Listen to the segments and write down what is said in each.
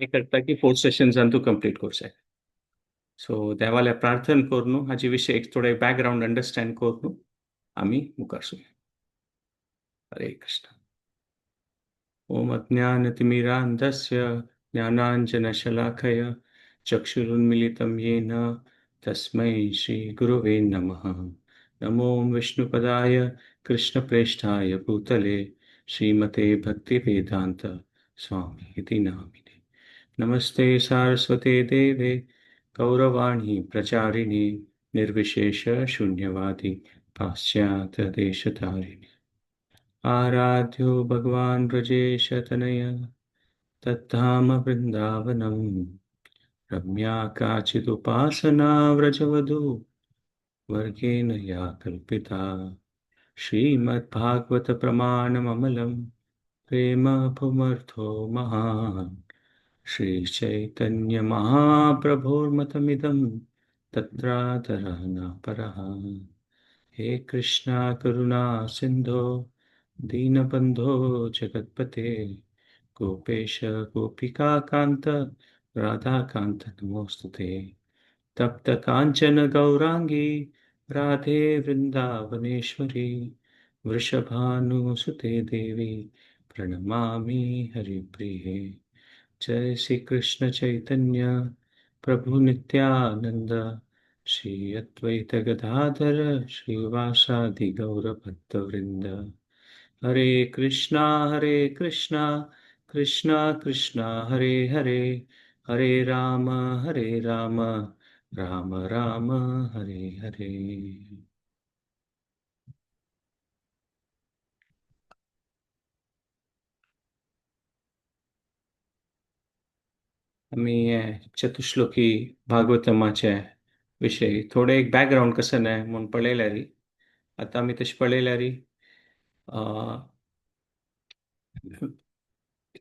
करता की फोर सेशन्सान तूं कंप्लीट करचें. सो देवाल्या प्रार्थना करून हाजे विशय एक थोडे बॅकग्रावंड अंडरस्टँड करून आमी मुखार सुया. हरे कृष्ण. ओम अज्ञानतिमिरान्धस्य ज्ञानाञ्जनशलाकया चक्षुरुन्मिलितं येन तस्मै श्रीगुरुवे नमः. नमो विष्णुपदाय कृष्णप्रेष्ठाय भूतले श्रीमते भक्तिवेदान्त स्वामी इति नामिने. नमस्ते सारस्वते देवे गौरवाणी प्रचारिणे निर्विशेष शून्यवादी पाश्चात्यदेशतारिणे. आराध्यो भगवान ब्रजेशतनय तद्धाम वृन्दावनं रम्या काचिदुपासना व्रजवधू वर्गेण या कल्पिता. श्रीमद्भागवतप्रमाणममलं प्रेम पुमर्थो महान्. श्रीचैतन्यमहाप्रभोर्मतमिदं तत्रादरः न परः. हे कृष्णा करुणा सिन्धो दीनबन्धो जगत्पते गोपेश गोपिकाकान्त राधाकान्त नमोऽस्तु ते. तप्त काञ्चन गौराङ्गी राधे वृन्दावनेश्वरी वृषभानुसुते देवी प्रणमामि हरिप्रिये. जय श्री कृष्ण चैतन्य प्रभु नित्यानंद श्री अद्वैत गदाधर श्रीवासादि गौरभक्तवृंद. हरे कृष्णा कृष्णा कृष्णा हरे हरे, हरे राम राम राम हरे हरे. आमी चतुश्लोकी भागवतमाचे विशय थोडे एक बॅकग्रावंड कसं न्हय म्हूण पळयल्यार, आतां आमी तशें पळयल्यार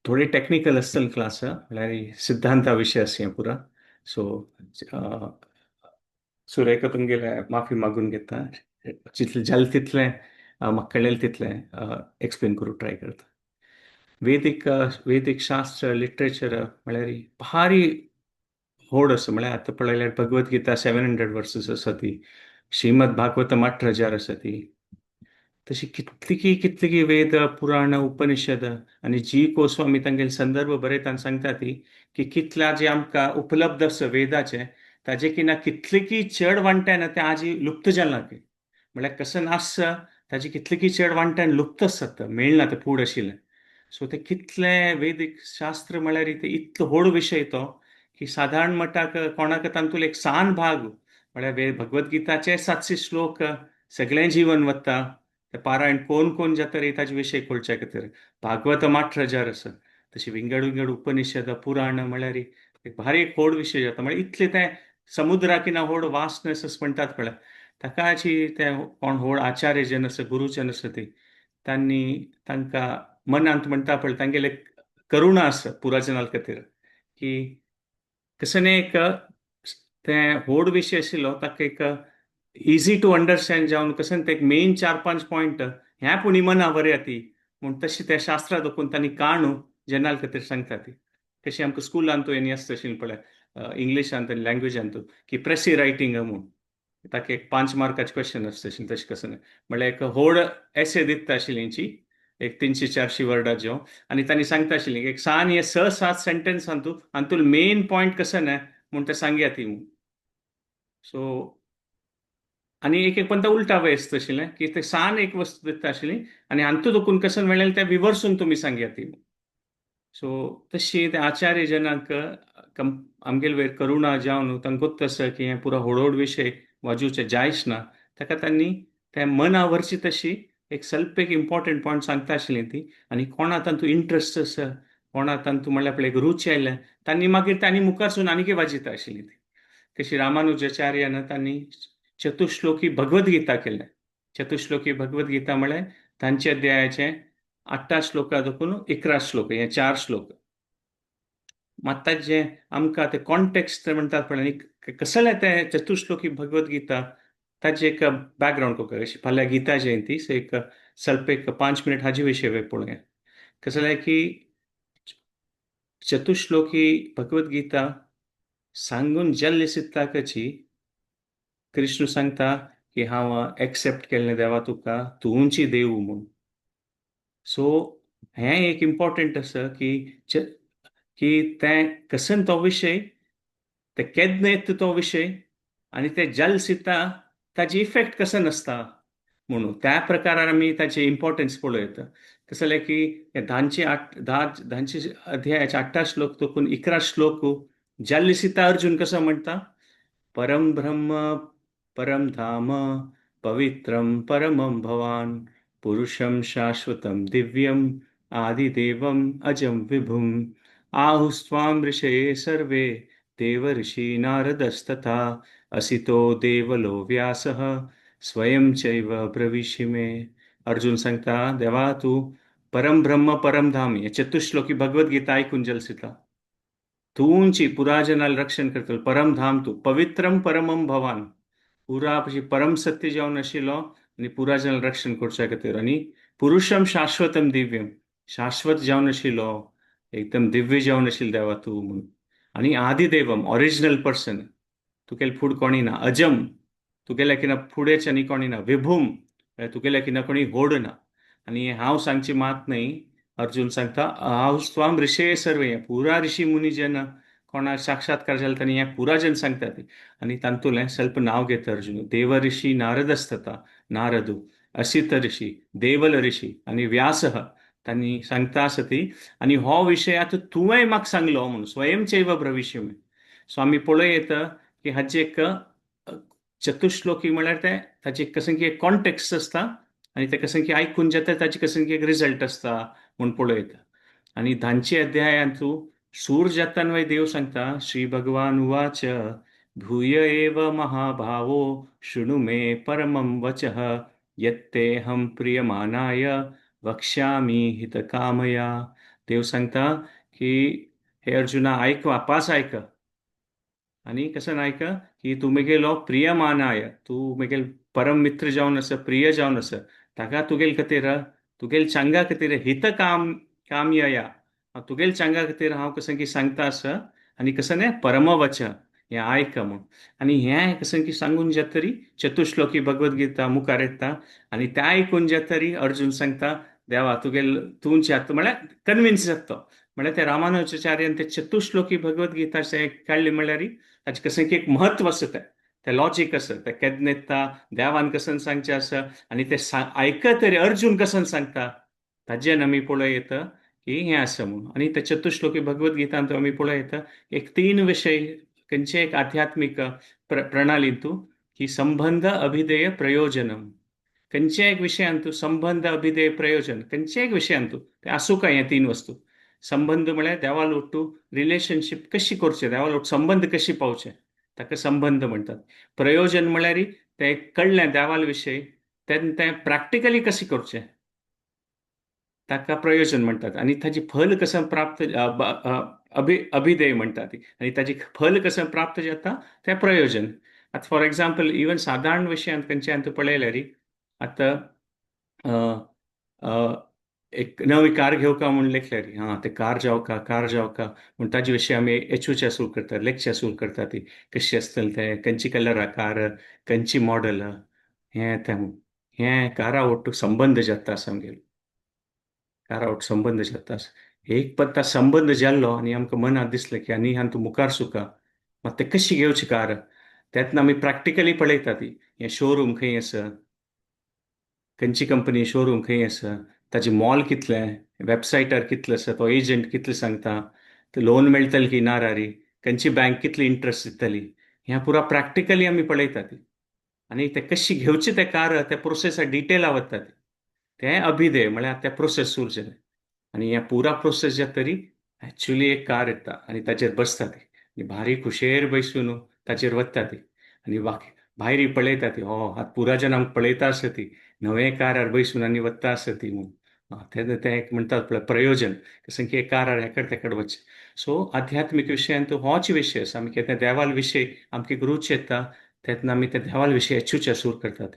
थोडे टॅक्निकल आसतले क्लास, म्हळ्यार सिद्धांता विशय आसा हें पुरा. सो सुरेखा तुमगेले माफी मागून घेता, जितलें जालें तितलें म्हाका कळ्ळें तितलें एक्सप्लेन करूंक ट्राय करता. वेदीक वेदीक शास्त्र लिटरेचर म्हळ्यार भारी व्हड आसा. म्हळ्यार आतां पळयल्यार भगवत गीता 700 वर्सीस आसा ती, श्रीमद भागवतम 18,000 आसा ती. तशी कितलीकी कितलीकी वेद पुराण उपनिषद आनी जी गोस्वामी तांगेले संदर्भ बरयता आनी सांगता ती की कितल्या जे आमकां उपलब्ध आसा वेदाचे ताजे की ना कितलेकी चड वांट्यान तें आजी लुप्त जालां की, म्हळ्यार कशें आसा ताजे कितलेकी चड वांट्यान लुप्त आसात, मेळना तें फूड आशिल्लें. सो ते कितले वेदीक शास्त्र म्हळ्यार ते इतलो व्हड विशय तो की सादारण मटाक कोणाक तातूंत एक सान भाग म्हळ्यार भगवद्गीताचे 700 श्लोक सगळें जीवन वता ते पारायण कोण कोण जाता रे ताजे विशय कळच्या खातीर. भागवतम 18,000 आसा, तशी विंगड विंगड उपनिषद पुराण म्हळ्यार एक भारी एक व्हड विशय जाता. म्हळ्यार इतले ते समुद्राकी ना व्हड वासनेस अशें म्हणटात पळय ताका ते कोण व्हड आचार्य जन आसा गुरुजन आसा ती तांणी तांकां मनांत म्हणटा पळय तांगेले करुणा आसा पुराजनाल खातीर की कशें न्ही एक तें व्हड विशय आशिल्लो ताका एक इजी टू अंडरस्टँड जावन कशें ते एक मेन 4-5 पॉयंट ह्या पुणी मना बरें ती म्हूण तशें त्या शास्त्रा दोखून तांणी काणू जनाल खातीर सांगता ती. कशें आमकां स्कुलान तूं हें आसता आशिल्लें पळय इंग्लिशांत आनी लँग्वेजान तूं की प्रेसी रायटींग म्हूण ताका एक 5 मार्काचें क्वेश्चन आसता आशिल्लें. तशें कशें न्हय म्हळ्यार एक व्हड एसे दिता आशिल्ली हेंची एक 300-400 वर्डाच्यो आनी तांणी सांगता आशिल्ली एक सान हे 6-7 सेंटेन्सान तूं हातूंत मेन पॉयंट कशें न्हय म्हूण तें सांगया ती म्हूण. सो आनी एक एक पंता उल्टा वय आसता आशिल्लें की ते सान एक वस्तू दिता आशिल्ली आनी हातूंत दोकून कशें मेळ्ळें तें विवर्सून तुमी सांगया ती. सो तशी ते आचार्य जनांक आमगेले वयर करुणा जावन तांकां गोत्त आसा की हें पुरो व्हड व्हड विशय वाजोवचें जायच ना, ताका तांणी तें मना व्हरची तशी एक सल्प एक इम्पॉर्टंट पॉयंट सांगता आशिल्ली ती. आनी कोणा तातूंत इंट्रस्ट आसा कोणा तातूंत म्हणल्यार आपल्याक रुची आयल्या तांणी मागीर तांणी मुखारसून आनीकय वाजयता आशिल्ली ती. तशी रामानुजाचार्यान तांणी चतुश्लोकी भगवद्गीता केलें. चतुश्लोकी भगवद्गीता म्हळ्यार तांच्या अध्यायाचे 8 श्लोका देखून 11 श्लोक हे 4 श्लोक. मात ताजें आमकां ते कॉन्टेक्स्ट म्हणटात पळय आनी कसलें तें चतुश्लोकी भगवद्गीता ताजें एक बॅकग्रावंड कोकर अशी फाल्यां गीता जयंती सो एक स्वल्प एक 5 मिनट हाजे विशय पळोवया. कसलें की चतुश्लोकी भगवद गीता सांगून जाल्ले सित्ताकाची कृष्ण सांगता की हांव एक्सेप्ट केल्लें देवा तुका, तूंची देव म्हूण. सो हें एक इम्पॉर्टंट आसा की की तें कसन तो विशय, ते केन्ना येता तो विशय आनी ते जाल सिता ताजी इफेक्ट कसन आसता म्हणून त्या प्रकारान आमी ताचे इम्पॉर्टन्स पळोवं येता. कशें जालें की धांचे आठ धा धांचे अध्यायाचे 8 श्लोक तोकून 11 श्लोक जाल्ले सीता अर्जुन कसो म्हणटा, परम ब्रह्म परम धाम पवित्रम परमं भवान पुरुषं शाश्वतं दिव्यम आदिदेवम अजम विभुम आहुस्त्वां ऋषये सर्वे देवर्षि नारदस्तथा असितो देवलो व्यासः स्वयं चैव ब्रवीषि मे. अर्जुन सांगता, देवा तूं परम ब्रह्म परम धाम, हे चतुश्लोकी भगवद्गीता आयकून जलसिता तूंची पुराजनाल रक्षण करतलो, परम धाम तूं, पवित्रम परमम भवान, पुरा परम सत्य जावन आशिल्लो आनी पुराजनाल रक्षण करच्या खातीर, आनी पुरुषम शाश्वतम दिव्यम, शाश्वत जावन आशिल्लो, एकदम दिव्य जावन आशिल्लो देवा तूं म्हणून, आनी आदिदेवम ओरिजिनल पर्सन, तुगेले फुड कोणी ना, अजम तुगेल्या किना फुडेच आनी कोणी ना, विभूम तुगेल्या किना कोणी होड ना. आनी हांव सांगची मात न्हय, अर्जुन सांगता हांव स्वाम ऋषे सर्वे, पुरा ऋषी मुनी जेन्ना कोणा साक्षात्कार जालो तांणी हें पुरा जन सांगतात. आनी तातूंतलें स्वल्प नांव घेता अर्जुन, देव ऋषी नारदस्तथा नारदू, असित ऋषी, देवल ऋषी आनी व्यास तांणी सांगता आसा ती. आनी हो विशय आतां तुवें म्हाका सांगलो म्हणून स्वयं चैव ब्रविष्य. सो आमी पळोवं येता की हाची एक चतुश्लोकी म्हळ्यार ते ताची कसं की एक कॉन्टेक्स्ट आसता आनी ते कसं की आयकून जाता ताची कसं की एक रिजल्ट आसता म्हूण पळोवं येता. आनी धांचे अध्यायांतू सूर जातान्वय देव सांगता, श्री भगवान उवाच भूय एव महाभावो शृणु मे परमं वचः यत्तेऽहं प्रियमाणाय वक्ष्यामि हितकामया. देव सांगता की हे अर्जुना आयक, वापास आयक. आनी कसं आयक की तूं मेगेलो प्रियमानाय, तूं मेगेल परम मित्र जावन आसा, प्रिय जावन आसा, ताका तुगेल खातीर, तुगेल चांगा खातीर, हित काम कामयया, तुगेल चांगा खातीर हांव कसं की सांगता आसा. आनी कसं न्ही परमवच हें आयक म्हूण. आनी हें कसं की सांगून जातरी चतुश्लोकी भगवद्गीता मुखार येता आनी तें आयकून जातरी अर्जुन सांगता, देवा तुगेल तूंच आतां म्हळ्यार कन्विन्स जाता तो. म्हळ्यार ते रामानुजाचार्यान ते चतुश्लोकी भगवद्गीता काडली म्हळ्यार ताचें कसं की एक म्हत्व आसा, तें तें लॉजीक आसा, तें केन्ना येता, देवान कसन सांगचें आसा आनी तें आयकत तरी अर्जुन कसन सांगता ताजेन आमी पळोवं येता की हें आसा म्हणून. आनी ते चतुश्लोकी भगवद्गीतांत आमी पळोवं येता एक तीन विशय खंयचे एक आध्यात्मीक प्रणालींतू की संबंध अभिधेय प्रयोजनम, खंयच्या एक विशयांतू संबंध अभिधेय प्रयोजन, खंयच्या एक विशयांतू ते आसूं काय हे तीन वस्तू. संबंध म्हळ्यार देवा लोटू रिलेशनशीप कशी करचें, देवा लोट संबंध कशी पावचे ताका संबंध म्हणटात. प्रयोजन म्हळ्यार तें कळ्ळें देवाल विशय तेन्ना तें प्रॅक्टिकली कशें करचें ताका प्रयोजन म्हणटात. आनी ताची फल कसं प्राप्त अभिधेय म्हणटात आनी ताची फल कसं प्राप्त जाता तें प्रयोजन. आतां फॉर एग्जाम्पल इवन सादारण विशयांत खंयच्यान तूं पळयल्यार आतां एक नवी कार घेवका म्हूण लेखल्यार, हां ते कार जावका, कार जावका म्हूण ताजे विशीं आमी एचूच्या सुरू करतात, लेक्चर सुरू करतात, ती कशी आसतली, तें खंयची कलरा कार, खंयची मॉडल, हें तें. हें कारा ओट्टू संबंद जाता आमगेलो, कारा ओट संबंद जाता. एक पत्ता संबंद जाल्लो आनी आमकां मनांत दिसलें की आनी हांव तूं मुखार सुका, मात तें कशी घेवची कार तेन्ना आमी प्रॅक्टिकली पळयता ती हें शोरूम खंय आसा, खंयची कंपनी शोरूम खंय आसा, ताजें मॉल कितलें, वेबसायटार कितलें आसा, तो एजंट कितलें सांगता, लोन मेळटलें की ना रे, खंयची बँक कितली इंट्रस्ट दितली, हें पुरा प्रॅक्टिकली आमी पळयता ती. आनी ते कशी घेवची ते कार त्या प्रोसेसा डिटेला वता ती, तें अभिधेय म्हळ्यार त्या प्रोसेस सुरू जालें. आनी हें पुरा प्रोसेस जाता तरी एक्चुली एक कार येता आनी ताचेर बसता ती आनी भारी खुशेर बसून ताचेर वता ती आनी बाकी भायर पळयता ती, हो आतां पुरा जन आमकां पळयता आसा ती नवें कारार बसून आनी वता आसा ती म्हूण. तें तें एक म्हणटात पळय प्रयोजन, कसं की एक कारार हेकड तेकड वचचें. सो आध्यात्मीक विशयांत होच विशय आसा. आमी केन्ना देवाल विशय आमकां एक रूच येता तेन्ना आमी त्या देवाल विशय एचूच्या सूर करतात,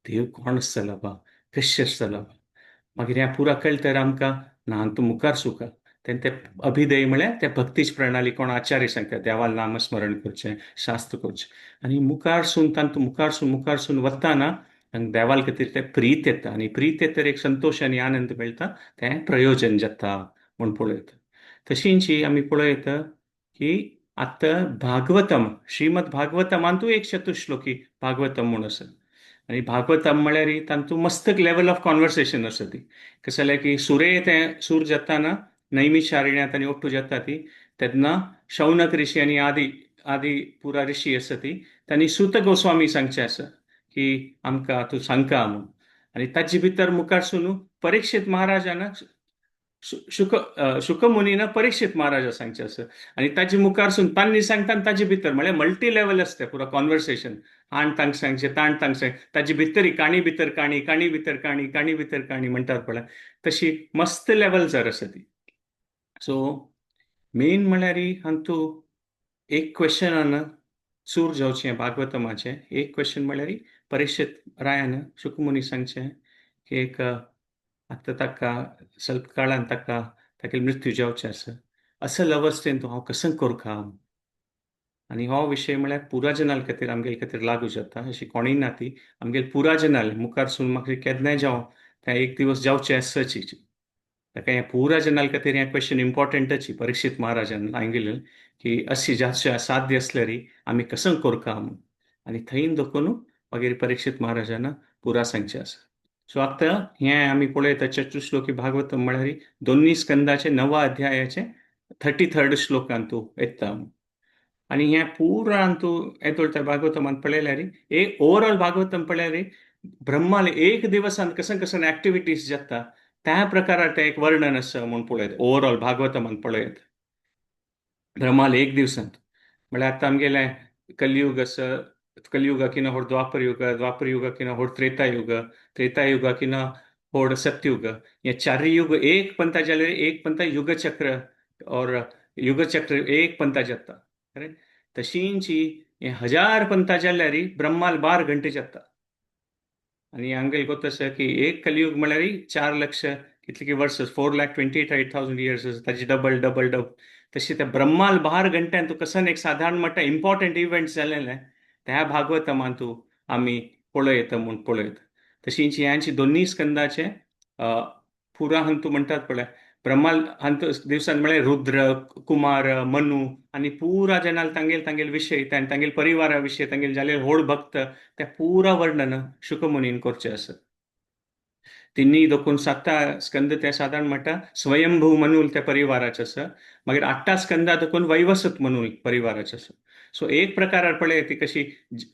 देव कोण आसतलो बा, कशें आसतलो बा. मागीर हें पुरा कळटर आमकां ना तूं मुखार सुका तें ते अभिधेय म्हळ्यार त्या भक्तीची प्रणाली कोण आचार्य सांगता, देवाल नामस्मरण करचें, शास्त्र करचें. आनी मुखारसून तांतूं मुखारसून मुखारसून वताना देवाल खातीर तें प्रीत येता आनी प्रीत येतर एक संतोश आनी आनंद मेळटा, तें प्रयोजन जाता म्हूण पळयता. तशींची आमी पळयता की आतां भागवतम, श्रीमद भागवतमांतूय एक चतुश्लोकी भागवतम म्हूण आसा. आनी भागवतम म्हळ्यार तातूंत मस्त लेवल ऑफ कॉन्वर्सेशन आसा ती. कशें जाल्यार की सुरे तें सूर जाताना नैमिषारण्यांत आनी ओट्टू जाता ती, तेन्ना शौनक ऋषी आनी आदी आदी पुरा ऋषी आसा ती तांणी सूत गोस्वामी सांगचें आसा की आमकां तूं सांगका म्हूण. आनी ताचे भितर मुखारसून परीक्षित महाराजान शुक शुकमुनीन परीक्षित महाराजा सांगचें आसा. आनी ताचे मुखारसून तांणी सांगता आनी ताचे भितर म्हळ्यार मल्टी लेवल आसता पुरा कॉन्वर्सेशन. आण तांक सांगचें, ताण तांक सांग, ताचे भितरी काणी भितर काणी, काणी भितर काणी, काणी भितर काणी म्हणटात पळय, तशी मस्त लेवल जर आसा ती. सो मेन म्हळ्यार हातूंत एक क्वेश्चनान सूर जावचें भागवतमाचें. एक क्वेश्चन म्हळ्यार परीक्षित रायान शुकमुनी सांगचें की एक आतां ताका स्वल्प काळान ताका तागेली मृत्यू जावचें आसा, असल अवस्थेंत हांव कसं करका. आनी हो विशय म्हळ्यार पुराजनाल खातीर आमगेले खातीर लागू जाता. अशी कोणूय ना ती आमगेले पुराजनाल मुखारसून म्हाका केन्नाय जावं तें एक दिवस जावचें आसची, ताका हें पुराजनाल खातीर हें क्वेश्चन इम्पॉर्टंटची परीक्षित महाराजान सांगिल्लें की अशी जातशें असाध्य आसल्यार आमी कसं करका म्हूण. आनी थंय दखून मागीर परीक्षित महाराजान पुरा सांगचें आसा. सो आतां हें आमी पळयता चतुश्लोकी भागवतम म्हळ्यार दोनूय स्कंदाचे 9 अध्यायाचे 33rd श्लोकांतू येता. आनी हें पुरा अंतू येदोळ त्या भागवतमांत पळयल्यार एक ओवरऑल भागवतम पळयल्यार ब्रह्माले एक दिवसान कसन कसन एक्टिविटीज जाता त्या प्रकारार तें एक वर्णन आसा म्हूण पळयत ओवरऑल भागवतमांत पळयत ब्रह्माले एक दिवसांत. म्हळ्यार आतां आमगेलें कलयुग आसा, कलयुगा किना होड द्वापर युग, द्वापर युगा किना होड त्रेता युग, त्रेता युगा किना होड सत्युग, हे चारय युग एक पंथा जाल्यार एक पंथा युगचक्र और युगचक्र एक पंथा जाता. तशींची हे 1000 पंथा जाल्यार ब्रह्माल 12 घंटे जाता. आनी आमगेले गोत आसा की एक कलयुग म्हळ्यार 4 लक्ष कितले की वर्स, 4,28,000 इयर्स, ताची डबल डबल डबल. तशी त्या ब्रह्माल 12 घंट्यान तूं कसन एक साधारण म्हणटा इम्पॉर्टंट इव्हेंट जालेले त्या भागवतमान तूं आमी पळयता म्हूण पळयता. तशींची ह्यांची दोनूय स्कंदाचे पुरा हंतू म्हणटात पळय ब्रह्माल हंत दिवसान म्हळ्यार रुद्र, कुमार, मनु आनी पुरा जनाल तांगेल तांगेल विशय, तांगेल परिवारा विशय, तांगेल जालेले व्हड भक्त, त्या पुरा वर्णन शुकमुनीन करचें आसा. तिन्ही दोकून साता स्कंद ते साधारण म्हणटा स्वयंभू मनूल त्या परिवाराचे आसा. मागीर 8 स्कंदा दोकून वैवसत मनूल परिवाराचे आसा. सो एक प्रकारार पळय ती कशी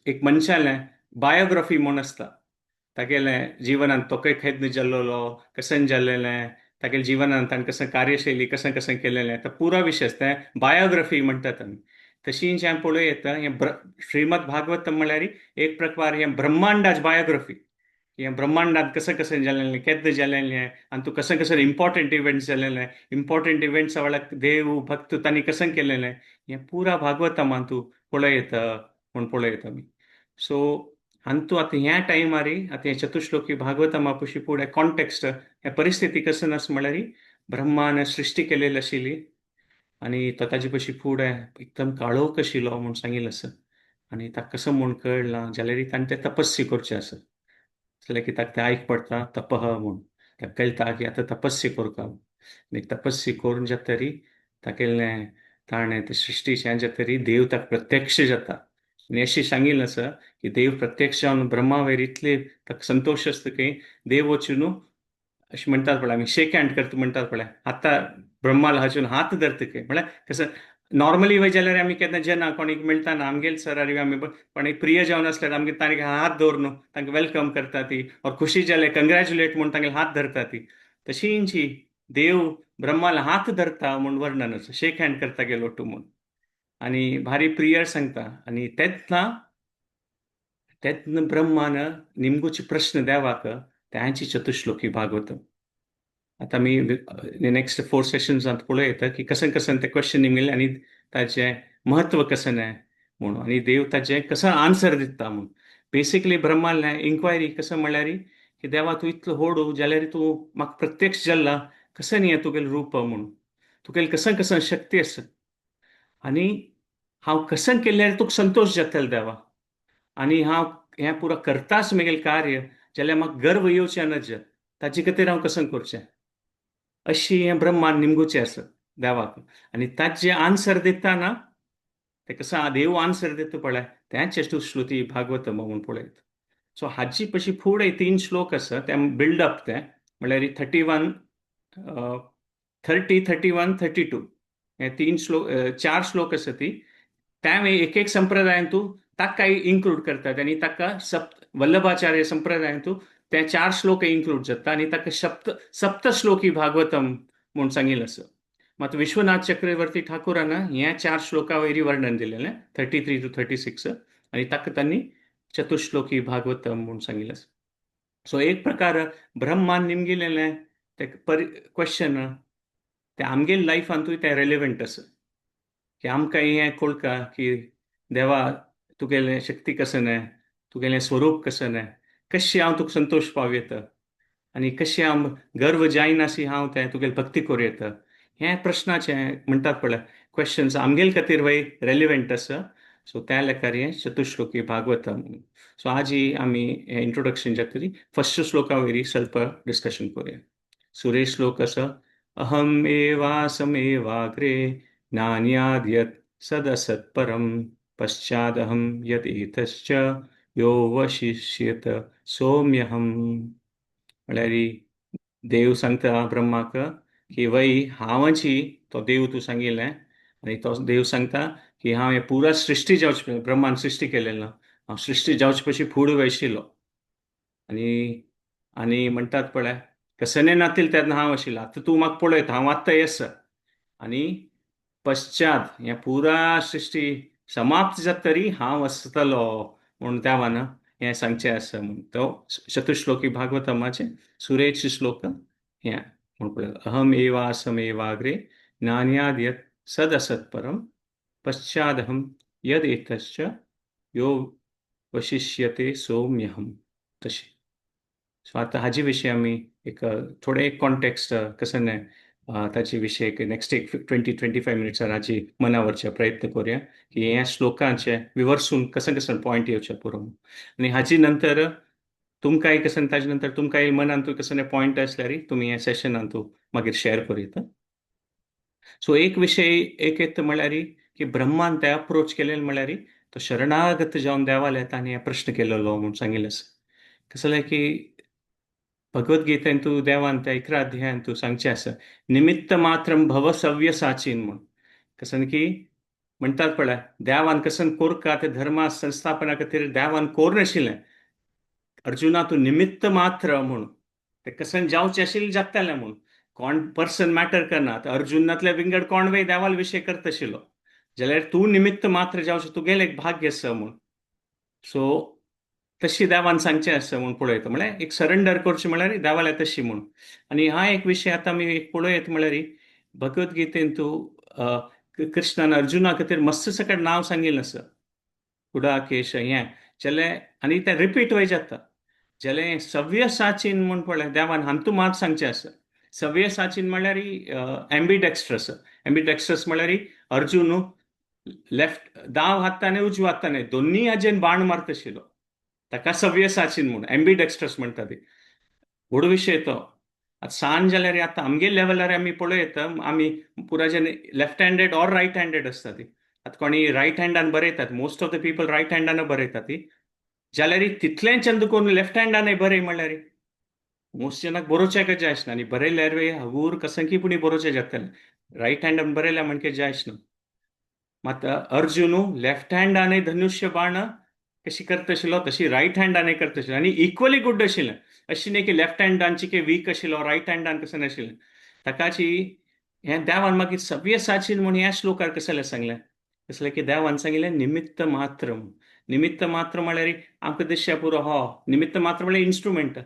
एक मनशालें बायोग्राफी म्हूण आसता, तागेलें जिवनांत तो खंय खंय जाल्लो, कशें जाल्लेलें, तागेले जिवनांत ताणें कशें कार्यशैली कशें कशें केलेलें, तो पुरा विशय आसता, तें बायोग्राफी म्हणटात आमी. तशीं जें पळोवं येता हें श्रीमद भागवत म्हळ्यार एक प्रकार हें ब्रह्मांडाच बायोग्राफी, हें ब्रह्मांडांत कशें कशें जालेलें, केद्द जालेलें आनी तूं कशें कशें इम्पॉर्टंट इव्हेंट्स जालेलें, इम्पॉर्टंट इव्हेंट्स वेळार देव भक्त तांणी कशें केलेलें, हें पुरा भागवतमान तूं पळयता म्हूण पळयता आमी. सो आनी तूं आतां ह्या टायमार आतां हें चतुश्लोकी भागवतमा पशी फुडें कॉन्टेक्स्ट ह्या परिस्थिती कशें आसा म्हळ्यार ब्रह्मान सृश्टी केलेली आशिल्ली आनी तो ताजे पशी फुडें एकदम काळोख आशिल्लो म्हूण सांगिल्लें आसा. आनी ताका कसो म्हूण कळना जाल्यार ताणें तें तपस्या करचें आसा. जाल्यार की ताका तें आयक पडटा तपह म्हूण, ताका कळटा की आतां तपस्या करता आनी तपस्या करून जातरी तागेलें ताणें ते सृश्टीचें जातरी देव ताका प्रत्यक्ष जाता. आनी अशें सांगिल्लें आसा की देव प्रत्यक्ष जावन ब्रह्मा वयर इतले ताका संतोश आसता की देव वचून अशें म्हणटात पळय आमी शेक हँड करता म्हणटात पळय, आतां ब्रह्माल हाचून हात धरता की म्हळ्यार कसं नॉर्मली वय जाल्यार आमी केन्ना जेन्ना कोणीक मेळटा ना आमगेले सर आमी कोणीक प्रिय जावन आसल्यार आमगे तांकां हात दवर न्हू तांकां welcome करता ती और खुशी जाले कंग्रेच्युलेट म्हूण तांगेले हात धरता ती. तशींची देव ब्रह्माल हात धरता म्हूण वर्णन आसा, शेक हँड करता गेलो टू म्हूण आनी भारी प्रियर सांगता. आनी तेन्ना तेन्ना ब्रह्मान निमगुचे प्रश्न देवाक त्यांची चतुश्लोकी भागवत. आतां आमी नेक्स्ट 4 सेशन्सांत पळोवं की कशें कशें तें क्वेश्चन निमगेलें आनी ताचें म्हत्व कशें म्हणून आनी देव ताचें कसो आन्सर दिता म्हूण. बेसिकली ब्रह्माले इन्क्वायरी कसं म्हणल्यार की देवा तूं इतलो होडू जाल्यार तूं म्हाका प्रत्यक्ष जाल्ला कशें न्ही तुगेलें रूप म्हूण, तुगेले कसन कसन शक्ती आसा आनी हांव कसन केल्यार तुका संतोश जातलो देवा, आनी हांव हें पुरो करताच म्हगेलें कार्य जाल्यार म्हाका गर्व येवचें नज, ताजे खातीर हांव कसन करचें, अशी हें ब्रह्मान निमगुचें आसा देवाक. आनी ताजें आन्सर दिता ना ते कसो देव आन्सर दिता पळय तें चतुश्रुती भागवत म्हूण पळयत. सो हाजी पशी फुडें 3 श्लोक आसा ते बिल्डअप, ते म्हणल्यार 31 30 31 32 हे 3 श्लोक 4 श्लोक आसा ती त्या एक एक संप्रदायांतू ताका इन्क्लूड करतात आनी ताका वल्लभाचार्य संप्रदायांतू ते 4 श्लोक इन्क्लूड जाता आनी ताका सप्तश्लोकी भागवतम म्हूण सांगिल्लें आसा. मात विश्वनाथ चक्रवर्ती ठाकुरान ह्या 4 श्लोका वयरी वर्णन दिलेलें 33 to 36 आनी ताका तांणी चतुश्लोकी भागवतम म्हूण सांगिल्लें आसा. सो एक प्रकार ब्रह्मान निमगिलेलें ते क्वेश्चन ते आमगेले लायफांतूय तें रेलिवंट आसा की आमकां हें कळका की देवा तुगेलें शक्ती कशें न्हय, तुगेलें स्वरूप कशें न्हय, कशें हांव तुका संतोश पावं येता आनी कशें हांव गर्व जायनाशी हांव तें तुगेलें भक्ती करूं येता. हें प्रश्नाचें म्हणटात पळय क्वेश्चन्स आमगेले खातीर वय रेलिवंट आसा. सो त्या लेखार हें चतुश्लोकी भागवतम. सो आजी आमी हें इंट्रोडक्शन जातली फर्स्ट श्लोका वयरी स्वल्प डिस्कशन करुया. सुरेश श्लोक आसा अहम एवासमेवाग्रे नान्याद् यत् सदसत् परं पश्चादहं यत् एतश्च यो वशिष्यत सौम्यहं. म्हळ्यार देव सांगता ब्रह्माक की वय हांवाची तो देव तूं सांगिल्लें आनी तो देव सांगता की हांव हें पुरा सृश्टी जावचे ब्रह्मान सृश्टी केलें ना, हांव सृश्टी जावचे पशी फुडें वयशिल्लो आनी आनी म्हणटात पळय कसने नातील तेन्ना हांव आशिल्लो, आतां तूं म्हाका पळयता हांव आत्तां येस आनी पश्चात हें पुरा सृश्टी समाप्त जाता तरी हांव आसतलो म्हूण देवान हें सांगचें आसा म्हूण तो चतुश्लोकी भागवतमाचें सुरेश श्लोक हें म्हूण पळय अहम एवासमेवाग्रे नान्याद् यत् सदसत् परं पश्चादहं यद् एतश्च यो वशिष्यते सौम्यहं. तशें सो आतां हाजे विशीं आमी एक थोडें एक कॉन्टेक्स्ट कसं न्हय ताचे विशीं एक नेक्स्ट एक 20-25 मिनट्सान हाजी मनावरचे प्रयत्न करुया की ह्या श्लोकांचे विवर्सून कसं कसं पॉयंट येवचे पुरो. आनी हाजी नंतर तुमकांय कसं ताजे नंतर तुमकांय मनांतूय कसं पॉयंट आसल्यार तुमी ह्या सेशनांतू मागीर शेअर करूं. सो एक विशय एक येता म्हळ्यार की ब्रह्मान ते अप्रोच केलेले म्हळ्यार तो शरणागत जावन देवाले तांणी प्रश्न केलेलो म्हूण सांगिल्लें आसा. कसलें जाल्यार की भगवद्गीतेन तूं देवान त्या 11 अध्यायान तूं सांगचें आसा निमित्त मात्रम भव सव्य साचीन म्हूण. कसं की म्हणटात पळय देवान कसन कोरका ते धर्मा संस्थापना खातीर देवान कोर नाशिल्लें अर्जुना तूं निमित्त मात्र म्हूण ते कसन जावचें आशिल्लें जातलें म्हूण कोण पर्सन मॅटर करना. आतां अर्जुनांतले विंगड कोण वे देवाल विशय करता आशिल्लो जाल्यार तूं निमित्त मात्र जावचें तुगेलें एक भाग्य आसा म्हूण. सो तशी देवान सांगचें आसा म्हूण पळयता म्हळ्यार एक सरेंडर करचें म्हळ्यार देवाल्या तशी म्हूण. आनी हा एक विशय आतां आमी एक पळयत म्हळ्यार भगवद्गीतेन तूं कृष्णान अर्जुना खातीर मस्त सकट नांव सांगिल्लें आसा कुडाकेश हें जाल्यार आनी तें रिपीट वय जाता जाल्यार सव्य साचीन म्हूण पळय देवान हांतू मात सांगचें आसा. सव्य साचीन म्हळ्यार एम्बिडेक्स्ट्रस, एम्बिडेक्स्ट्रस म्हळ्यार अर्जुन लेफ्ट दाव हाताने उजव्या हाताने दोन्ही हाजेन बाण मारता आशिल्लो ताका सव्य साचीन म्हूण एम्बिडेक्स्ट्रस म्हणटा ती व्हड विशय तो. आतां सान जाल्यार आतां आमगे लेवलार आमी पळयत आमी पुरायच्यान left handed or right handed आसता ती. आतां कोणी रायट हँडान बरयतात, most of the people right हँडान बरयतात ती, जाल्यार तितलें चंद करून लेफ्ट हँडानय बरय म्हणल्यार मोस्ट जनाक बरोवच्याक जाय आसना आनी बरयल्यार हगूर कसंकी पुणी बरोवचें जातलें रायट हँडान बरयल्यार म्हणके जाय आसना. मात अर्जुन लेफ्ट हँडानय धनुष्य बाण कशी करता आशिल्लो तशी रायट हँडानय करता आशिल्लो आनी इक्वली गुड आशिल्लें. अशी न्ही की लेफ्ट हँडानची की वीक आशिल्लो रायट हँडान कसं नाशिल्लें. ताकाची हें देवान मागीर सव्य साचीन म्हूण ह्या श्लोकार कसलें सांगलें कसलें की देवान सांगिल्लें निमित्त मात्र. निमित्त मात्र म्हळ्यार आमकां दिसचें पुरो हो निमित्त मात्र म्हळ्यार इन्स्ट्रुमेंट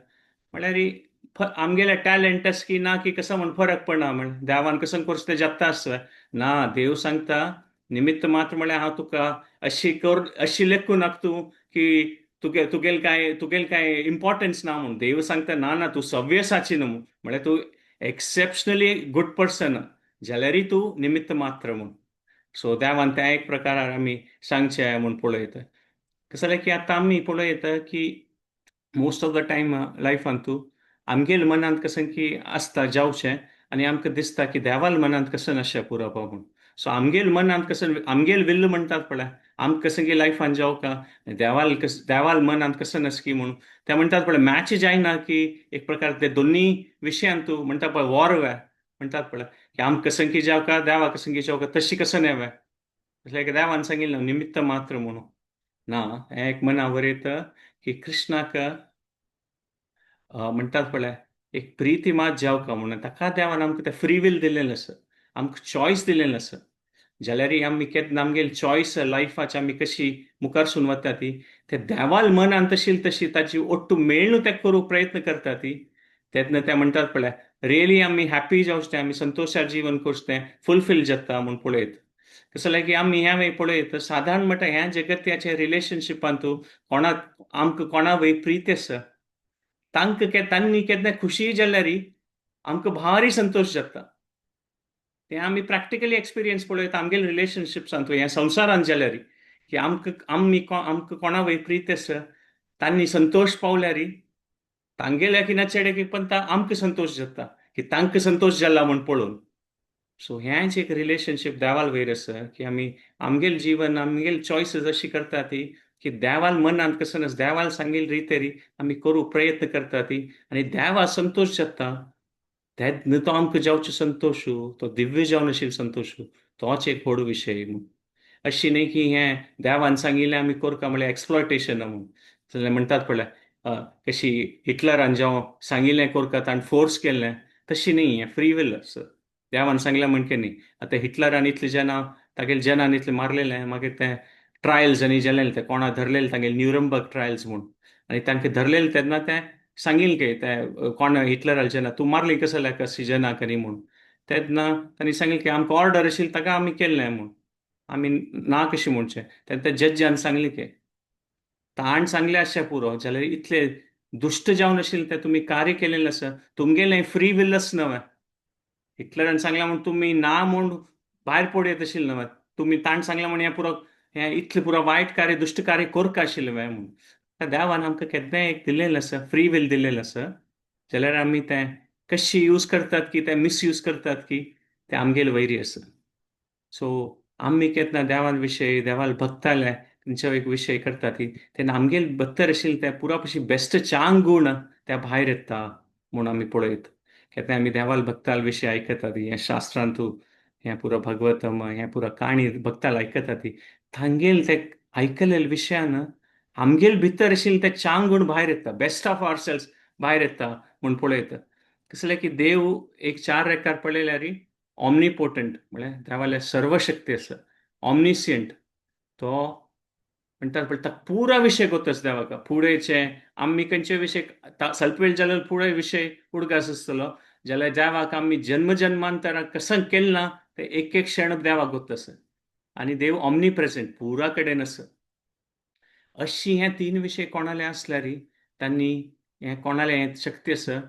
म्हळ्यार आमगेले टॅलंट आसा की ना की कसो म्हूण फरक पडना म्हण देवान कसं करचें तें जाता आसता ना. देव सांगता निमित्त मात्र म्हळ्यार हांव तुका अशी कर अशी लेखूं नाका तूं की तुगे तुगेल काय इम्पॉर्टन्स ना म्हूण. देव सांगता ना ना तूं सव्य साची न्हू म्हळ्यार तूं एक्सेप्शनली गुड पर्सन. जाल्यारय तूं निमित्त मात्र म्हूण. सो देवान त्या एक प्रकारार आमी सांगचें म्हूण पळयता. कशें जालें की आतां आमी पळयता की मोस्ट ऑफ the time लायफान तूं आमगेल मनांत कशें की आसता जावचें आनी आमकां दिसता की देवाल मनांत कशें नाशें पुरोवपा म्हूण. सो आमगेल मनांत कशें आमगेल विल्ल म्हणटात पळय, आमकां कशें की लायफान जावका देवाल कस देवाल मनांत कशें नासकी म्हूण ते म्हणटात पळय, मॅच जायना की एक प्रकार ते दोन्ही विशयांत तूं म्हणटा पळय वॉर वे म्हणटात पळय की आमकां कशें की जावका देवा कशें की जावका तशी कशें नेवे की देवान सांगिल्लें निमित्त मात्र म्हणून ना. हें एक मना वरयता की कृष्णाक म्हणटात पळय एक प्रिती मात जावका म्हणून ताका देवान आमकां तें फ्री will दिल्लें आसा, आमकां चॉयस दिल्लें आसा. जाल्यारय आमी केन्ना आमगेली चॉयस लायफाची आमी कशी मुखार सून वता ती ते देवाल मनान तशी तशी ताची ओट्टू मेळ्ळू तें करूंक प्रयत्न करता ती तेन्ना ते म्हणटात पळय रियली आमी हॅपी जावचें तें, आमी संतोशार जीवन करचें तें फुलफील जाता म्हूण पळयत. कसं जालें की आमी ह्या वेळ पळयत सादारण म्हणटा ह्या जगत्याच्या रिलेशनशिपांत कोणा आमकां कोणा वयर प्रीत आसा तांकां तांणी केन्ना खुशी जाल्यार आमकां भारी संतोश जाता. तें आमी प्रॅक्टिकली एक्सपिरियन्स पळयता आमगेले रिलेशनशिप्सांत ह्या संवसारांत जाल्यार की आमकां आमी आमकां कोणा वयर प्रीत आसा तांणी संतोश पावल्यार तांगेल्या की ना चेडे पण आमकां संतोश जाता की तांकां संतोश जाला म्हूण पळोवन. सो हेंच एक रिलेशनशीप देवाल वयर आसा की आमी आमगेल जीवन आमगेल चॉयसीस अशी करता ती की देवाल मनांत कसं नास देवाल सांगेल रितेरी आमी करूं प्रयत्न करता ती आनी देवा संतोश जाता तेन्ना तो आमकां जावचो संतोश तो दिव्य जावन आशिल्लो संतोश तोच एक व्हड विशय म्हूण. अशी न्ही की हें देवान सांगिल्लें आमी करता म्हळ्यार एक्सप्लॉयटेशन म्हूण. जाल्यार म्हणटात पळय कशी हिटलरान जावं सांगिल्लें करता ताणें फोर्स केल्लें तशी न्ही, हें फ्री will आसा. देवान सांगलें म्हणके न्ही. आतां हिटलरान इतले जाणां तागेले जनान इतलें मारलेलें, मागीर ते ट्रायल्स आनी जालेले ते कोणा धरलेले तागेले न्युरंबर्ग ट्रायल्स म्हूण आनी तांकां धरलेले तेन्ना ते सांगील की ते कोण हिटलराले जना तूं मारली कसं जाल्यार कशी जनाक न्ही म्हूण. तेन्ना तांणी सांगलें की आमकां ऑर्डर आशिल्ली ताका आमी केल्लें म्हूण, आमी ना कशें म्हणचें. तेन्ना त्या जज्जान सांगलें की ताण सांगलें आसचें पुरो जाल्यार इतले दुश्ट जावन आशिल्लें तें तुमी कार्य केलेलें आसा तुमगेलें फ्री विलच नवें. हिटलरान सांगलें म्हूण तुमी ना म्हूण भायर पडयत आशिल्लें नवें, तुमी ताण सांगलें म्हूण हें पुरो हें इतलें पुरो वायट कार्य दुश्ट कार्य करका आशिल्लें वें म्हूण. देवान आमकां केन्नाय एक दिल्लेलें आसा फ्री will दिल्लेलें आसा जाल्यार आमी तें कशी यूज करतात की तें मिसयूज करतात की तें आमगेले वैरी आसा. सो आमी केन्ना देवान विशय देवाल भक्ताले तेंचो एक विशय करता ती तेन्ना आमगेल बत्तर आशिल्लें तें पुरा पशी बेस्ट चांग गूण त्या भायर येता म्हूण आमी पळयत. केन्ना आमी देवाल भक्ताल विशय आयकता ती ह्या शास्त्रांतू हें पुरो भगवतम हें पुरो काणी भक्ताल आयकता ती तांगेल ते आयकलेले विशयान आमगेल भितर आशिल्लें तें चांग गूण भायर येता, बेस्ट ऑफ our selves भायर येता म्हूण पळयता. कसलें की देव एक चार रेकार पळयल्यार ऑमनीपोटंट म्हळ्यार देवाल्या सर्वशक्ती आसा, ऑमनिसियंट तो म्हणटात पळय ताका पुरा विशय गोत आसा देवाक फुडेंचे आमी खंयचे विशय स्वल्प वेळ जाल्यार फुडें विशय उडगास आसतलो जाल्यार देवाक आमी जन्म जन्मांतराक कसं केलें ना ते एक एक क्षण देवाक गोत आसा आनी देव ऑमनी प्रेझेंट पुरा कडेन आसा. अशी हे तीन विशय कोणाले आसल्यार तांणी हें कोणाले हें शक्ती आसा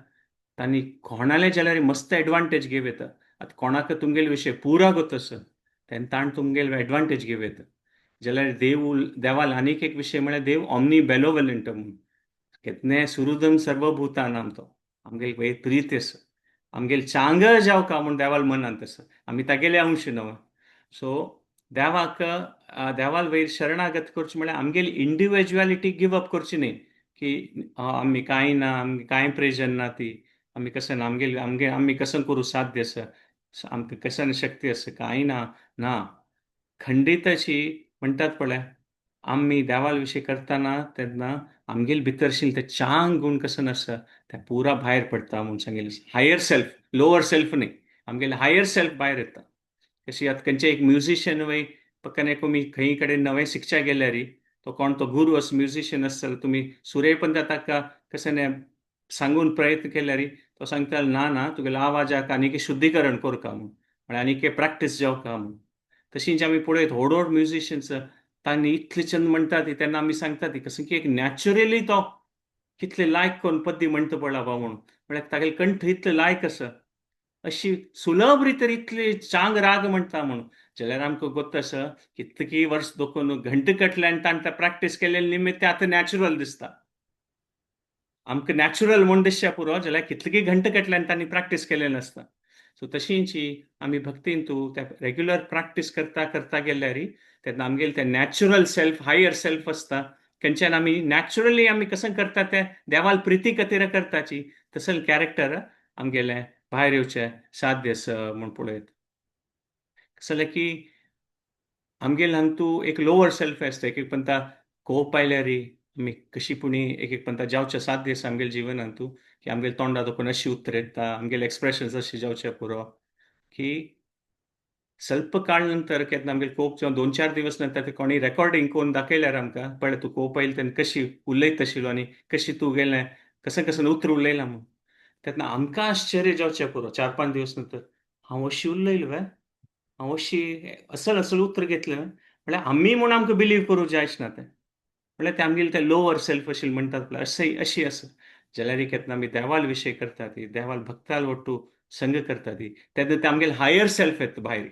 तांणी कोणाले जाल्यार मस्त एडवांटेज घेवं येता. आतां कोणाक तुमगेले विशय पुरा गोत आसा तेन्ना ताणें तुमगेले एडवांटेज घेवं येता. जाल्यार देव देवाल आनीक एक विशय म्हळ्यार देव ऑमनी बेलोवलंट म्हूण केन्नाय सुहृदम सर्वभूतानाम तो आमगेले वयर प्रीत आसा आमगेले चांग जावका म्हूण देवाल मनांत आसा आमी तागेले अंश न्हय. सो देवाक देवाल वयर शरणागत करचें म्हळ्यार आमगेली इंडिविज्युअलिटी गिव अप करची न्ही की आमी कांय ना आमी कांय प्रेजन ना ती आमी कशें ना आमगेले आमगे आमी कसं करूं साध्य आसा आमकां कशें शक्ती आसा कांय ना ना खंडीत अशी म्हणटात पळय आमी देवाल विशय करतना तेन्ना आमगेले भितर आशिल्लें तें चांग गूण कसं आसा तें पुरा भायर पडटा म्हूण सांगिल्लें. हायर सेल्फ लोअर सेल्फ न्ही आमगेलें हायर सेल्फ भायर येता. कशी आतां खंयचे एक म्युझिशियन वय पक्कन तुमी खंय कडेन नवें शिकच्या गेल्यार तो कोण तो गुरू आसा म्युझिशियन आसता जाल्यार तुमी सुरे पण ताका कशें सांगून प्रयत्न केल्यार तो सांगता ना ना तुगेल्या आवाजाक आनीक शुद्धीकरण करका म्हूण म्हळ्यार आनीक प्रॅक्टीस जावका म्हूण. तशींच आमी पळयत व्हड व्हड म्युझिशियन्स तांणी इतले चंद म्हणटा ती तेन्ना आमी सांगता ती कसं की एक नॅचरली तो कितले लायक करून पद्दी म्हणटा पळय बाबा म्हणून म्हळ्यार तागेले कंठ इतले लायक आसा. अशी सुलभ रितीर इतली चांग राग म्हणटा म्हणून. जाल्यार आमकां गोत्त आसा कितकी वर्स दोखून घंट कटले आनी तांकां प्रॅक्टीस केल्ले निमित्त ते आतां नॅचरल दिसता. आमकां नॅचरल म्हूण दिसचें पुरो, जाल्यार कितली घंट कटले आनी तांणी प्रॅक्टीस केल्लें आसता. सो तशींची आमी भक्तीन तूं त्या रेग्युलर प्रॅक्टीस करता करता गेल्यार तेन्ना आमगेले तें नॅचरल सेल्फ, हायर सेल्फ आसता, खंयच्यान आमी नॅचरली आमी कसं करता तें देवाल प्रिती खातीर करताची, तसलें कॅरेक्टर आमगेलें भायर येवचें साध्य आसा म्हूण पळयत. कसं जालें की आमगेले हांगा एक लोवर सेल्फ आसता. एक एक पंता कोप आयल्यार आमी कशी पुणी एक एक पंता जावचें साध्य आसा आमगेले जिवनांत तूं की आमगेले तोंडा दोकून अशी उतर येता, आमगेले एक्सप्रेशन्स अशें जावचें पुरो की स्वल्प काळ नंतर केन्ना आमगेले कोप जावन 2-4 दिवस नंतर ते कोणी रेकॉर्डिंग करून दाखयल्यार आमकां पळय तूं कोप आयले तेन्ना कशी उलयत आशिल्लो आनी कशी तूं गेलें, कसं कसं उतर उलयलां म्हूण, तेन्ना आमकां आश्चर्य जावचें पुरो. 4-5 दिवस नंतर हांव अशी उलयलो वे, हांव अशी असल असल उतर घेतलें म्हळ्यार आमी म्हूण आमकां बिलीव करूं जायच ना तें. म्हळ्यार तें आमगेलें तें लोवर सेल्फ अशें म्हणटात पळय अशें अशी आसा. जाल्यार केन्ना आमी देवाल विशय करता ती, देवाल भक्ताल वट्टू संग करता ती, तेन्ना तें आमगेलें हायर सेल्फ येता भायर.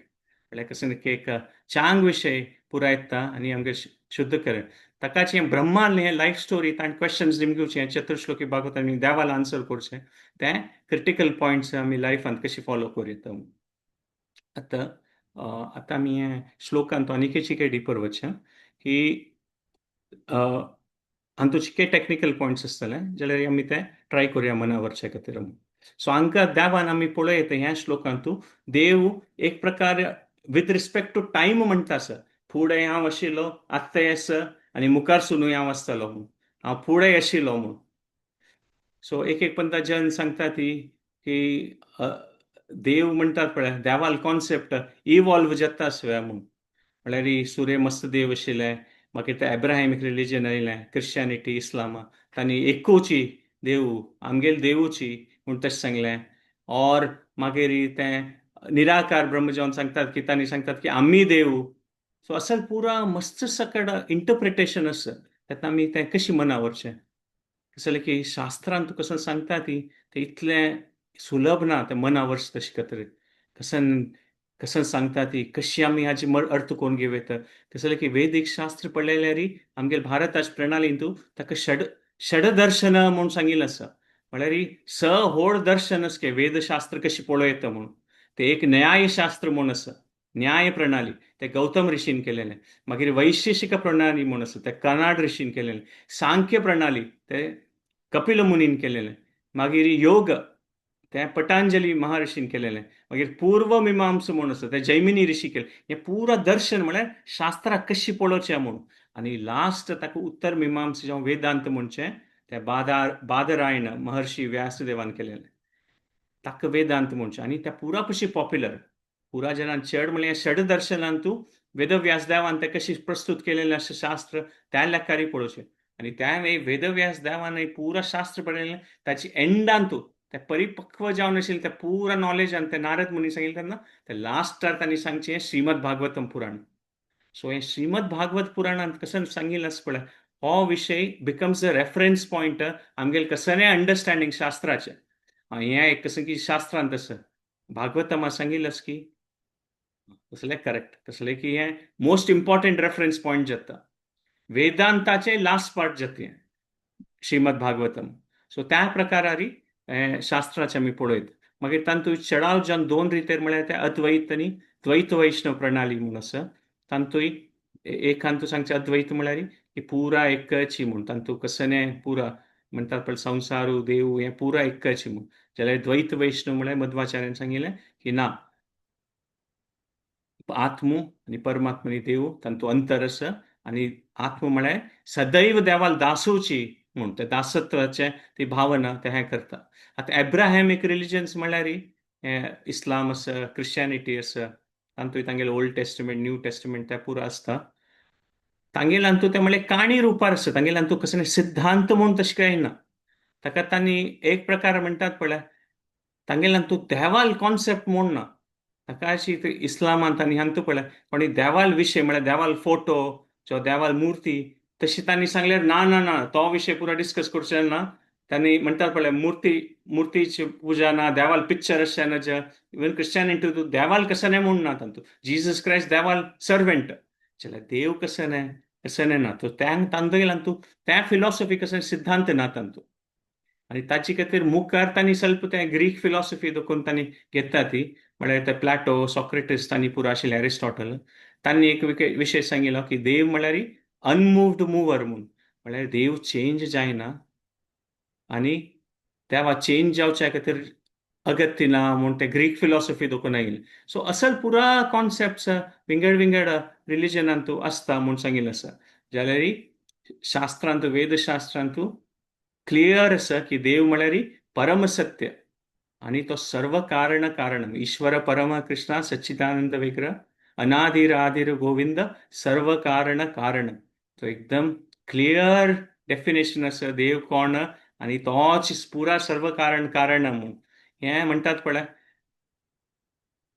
म्हळ्यार कसं की एक चांग विशय पुराय येता आनी आमगें शुद्ध कर ताकाच हें ब्रह्मान हें लायफ स्टोरी ताणें क्वेश्चन्स निमगिवचें चतुर्श्लोकी भागवत आमी देवाल आन्सर करचें तें क्रिटिकल पॉयंट्स आमी लायफांत कशी फॉलो करूं येता. आतां आतां आमी हें श्लोकांत आनीक चिके डिपर वचचें की हातूंत चिके टॅक्निकल पॉयंट्स आसतले जाल्यार आमी ते ट्राय करुया मना व्हरचे खातीर. सो हांकां देवान आमी पळयता ह्या श्लोकांतू देव एक प्रकार विथ रिस्पेक्ट टू टायम म्हणटा आसा. फुडें हांव आशिल्लो, आत्तां आसा आनी मुखार सुनूय हांव आसतलो म्हूण, हांव फुडें आशिल्लो म्हूण. सो एक एक पंता जन सांगता ती की देव म्हणटात पळय देवाल कॉन्सेप्ट इवॉल्व जाता आसव्या म्हूण. म्हळ्यार सूर्य मस्त देव आशिल्ले, मागीर ते एब्राहिमीक रिलिजन आयलें, क्रिश्चियनिटी, इस्लाम, तांणी एकोची देव आमगेले देवूची म्हूण तशें सांगलें. और मागीर तें निराकार ब्रह्म जेवन सांगतात की तांणी सांगतात की आमी देव. सो असल पुरा मस्त सकड इंटरप्रिटेशन आसा. तेन्ना आमी तें कशी मना व्हरचें? कसं जालें की शास्त्रान तूं कसं सांगता ती तें इतलें सुलभ ना तें मना व्हरचें तशें खातीर. कसं कसं सांगता ती कशी आमी हाची अर्थ करून घेवं येता. कसं जालें की वेदीक शास्त्र पळयल्यार आमगेले भारताच्या प्रणालीन तूं ताका षडदर्शन म्हूण सांगिल्लें आसा. म्हळ्यार स होड दर्शन आसा वेदशास्त्र कशी पळोवं येता म्हूण. ते एक न्यायशास्त्र म्हूण आसा, न्याय प्रणाली, ते गौतम ऋषीन केलेलें. मागीर वैशेषिक प्रणाली म्हूण आसा, ते कनाड ऋषीन केलेलें. सांख्य प्रणाली ते कपिल मुनीन केलेलें. मागीर योग ते पतंजली महर्षीन केलेलें. मागीर पूर्व मीमांस म्हूण आसा, ते जैमिनी ऋषी केलें. हें पुरा दर्शन म्हळ्यार शास्त्राक कशी पळोवचें म्हूण. आनी लास्ट ताका उत्तर मीमांस जावं वेदांत म्हणचें ते बादरायण महर्षी व्यासदेवान केलेलें, ताका वेदांत म्हणचें. आनी त्या पुरा कशी पॉप्युलर पुरा जनान चड म्हळ्यार षडदर्शनांतू वेदव्यासदेवान ते कशी प्रस्तुत केलेलें अशें शास्त्र त्या लेखारी पळोवचें. आनी त्या वेदव्यास देवान पुरा शास्त्र पळयलें ताची एंडांतू ते परिपक्व जावन आशिल्लें ते पुरा नॉलेजान ते नारद मुनी सांगिल्लें तेन्ना ते लास्टार तांणी सांगचें श्रीमद भागवतम पुराण. सो हें श्रीमद भागवत पुराणांत कसं सांगिल्लें आसा पळय, हो विशय बिकम्स अ रेफरन्स पॉयंट आमगेलें कसलें अंडरस्टँडींग शास्त्राचें. हें एक कसं की शास्त्रांत आसा भागवतमा सांगिल्लें आसा की तसलें करेक्ट, तसलें की हें मोस्ट इम्पॉर्टंट रेफरन्स पॉयंट जाता. वेदांताचें लास्ट पार्ट जाता हें श्रीमद भागवतम. सो त्या प्रकारारी हें शास्त्राचें आमी पळयत. मागीर तातूंत चडाव जन दोन रितेर म्हळ्यार ते अद्वैत आनी द्वैत वैष्णव प्रणाली म्हूण आसा. तातूंय एक हातूंत सांगचें अद्वैत म्हळ्यार की पुरा एकची म्हूण, तातूंत कसलें पुरा म्हणटात पळय संवसारू देव हें पुरा एकची म्हूण. जाल्यार द्वैत वैष्णव म्हळ्यार मध्वाचार्यान सांगिल्लें की ना, आत्मू आनी परमात्मा आनी देव तांतूत अंतर आसा आनी आत्म म्हळ्यार सदैव देवाल दासोवची म्हूण, ते दासत्वाचें ती भावना ते हें करता. आतां एब्राहॅमीक रिलिजन्स म्हळ्यार हें इस्लाम आसा, क्रिश्चियनिटी आसा, तातूंत तांगेलें ओल्ड टेस्टमेंट न्यू टेस्टमेंट तें पुरो आसता. तांगेलें हातूंत तें म्हळ्यार काणी रुपार आसता. तांगेलें हातूंत कसलें सिद्धांत म्हूण तशें कांय ना. ताका तांणी एक प्रकार म्हणटात पळय तांगेलें हातूंत देवाल कॉन्सेप्ट म्हूण ना. ताका अशी इस्लामांत आनी हातूंत पळय कोणी देवाल विशय म्हळ्यार देवाल फोटो किंवा देवाल मुर्ती तशी तांणी सांगल्यार ना ना ना तो विशय पुरो डिस्कस करचे ना. तांणी म्हणटात पळय, मुर्तीची पुजा ना, देवाल पिक्चर अशें ना. इवन क्रिश्चियनिटी देवाल कसं नाही म्हूण ना तांतू. जीजस क्रायस्ट देवाल सर्वंट जाल्यार देव कसं नाही, कसं नाही ना. तो त्या तांदूळ तूं त्या फिलॉसॉफी कसं सिद्धांत ना तांतू. आनी ताची खातीर मुखार तांणी स्वल्प तें ग्रीक फिलॉसॉफी देखून तांणी घेता ती, म्हळ्यार ते प्लॅटो, सॉक्रेटिस तांणी पुरो आशिल्ले, एरिस्टॉटल, तांणी एक विशय सांगिल्लो की देव म्हळ्यार अनमुव्ड मुवर म्हूण. म्हळ्यार देव चेंज जायना आनी देवा चेंज जावच्या खातीर अगत्य ना म्हूण ते ग्रीक फिलॉसॉफी देखून आयिल्ले. सो असल पुरा कॉन्सेप्ट विंगड विंगड रिलिजनांतू आसता म्हूण सांगिल्लें आसा. जाल्यार शास्त्रांतू, वेदशास्त्रांतू क्लियर आसा की देव म्हळ्यार परमसत्य आनी तो सर्व कारण कारण. ईश्वर परम कृष्णा सच्चिदानंद विग्रह अनादिर आदिर गोविंद सर्व कारण कारण. तो एकदम क्लियर डेफिनेशन आसा देव कोण आनी तोच पुरा सर्व कारण कारण म्हूण. हें म्हणटात पळय,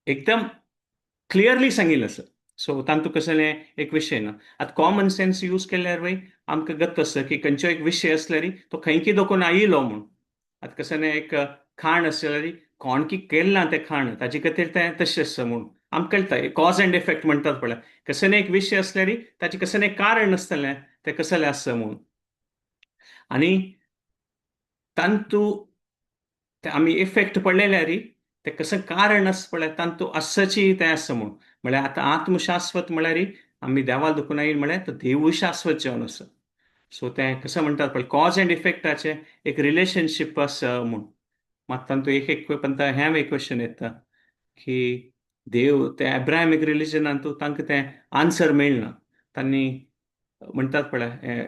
एकदम क्लियरली सांगिल्लें आसा. सो तांतू कसलें एक विशय ना. आतां कॉमन सेन्स यूज केल्यार वय आमकां गत्त आसा की खंयचो एक विशय आसल्यार तो खंयकी दोकून आयिलो म्हूण. आतां कसलें एक खाण आसल्यार कोण की केलें ना तें खाण, ताजे खातीर तें तशें आसा म्हूण आमकां कळटा. कॉज अँड इफेक्ट म्हणटात पळय, कसलें एक विशय आसल्यार ताचें कसलें कारण आसतलें, तें कसलें आसा म्हूण. आनी तांतू ते आमी इफेक्ट पडलेल्यार तें कसं कारण आसा पळय, तांतू आसाची तें आसा म्हूण. म्हळ्यार आतां आत्मशाश्वत म्हळ्यार आमी देवाल दुखून आयली म्हळ्यार तो देवूय शाश्वत जावन आसा. सो तें कसं म्हणटात पळय, कॉज अँड इफेक्टाचें एक रिलेशनशीप आसा म्हूण. मात तांतू एक एक पंता हें एक क्वेश्चन येता की देव ते एब्राहमीक रिलिजनान तूं तांकां तें आन्सर मेळना. तांणी म्हणटात पळय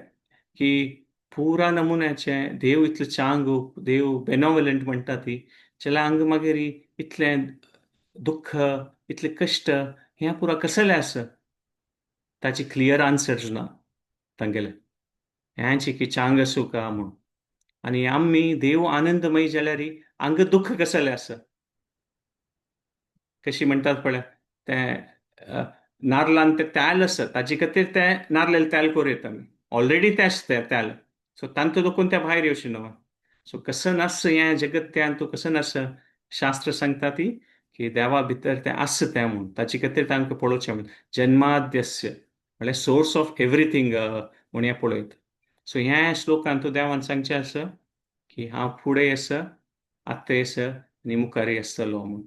की पुरा नमुन्याचें देव इतलें चांग, देव बेनोवलंट म्हणटा ती, जाल्यार हांगा मागीर इतलें दुख्ख, इतलें कश्ट हें पुरा कसलें आसा? ताची क्लियर आन्सर्स ना तांगेले. हेंच की चांग आसूं का म्हूण. आनी आमी देव आनंदमय जाल्यार हांगा दुख्ख कसलें आसा? कशी म्हणटात पळय, तें नारलान तें तेल आसा, ताजे खातीर तें नारलेल तेल करूं येता आमी, ऑलरेडी तें आसता तेल. सो तांतू दोकून तें भायर येवचें न्हू. सो कसं नासता हें जगत, तें तूं कसं नासता. शास्त्र सांगता ती की देवा भितर तें आसता तें म्हूण. ताचे खातीर तांकां पळोवचें म्हूण जन्माद्यस्य म्हळ्यार सोर्स ऑफ एवरीथींग म्हूण हें पळयता. सो ह्या श्लोकान तूं देवान सांगचें आसा की हांव फुडें आसा, आतां आसा आनी मुखारय आसतलो म्हूण.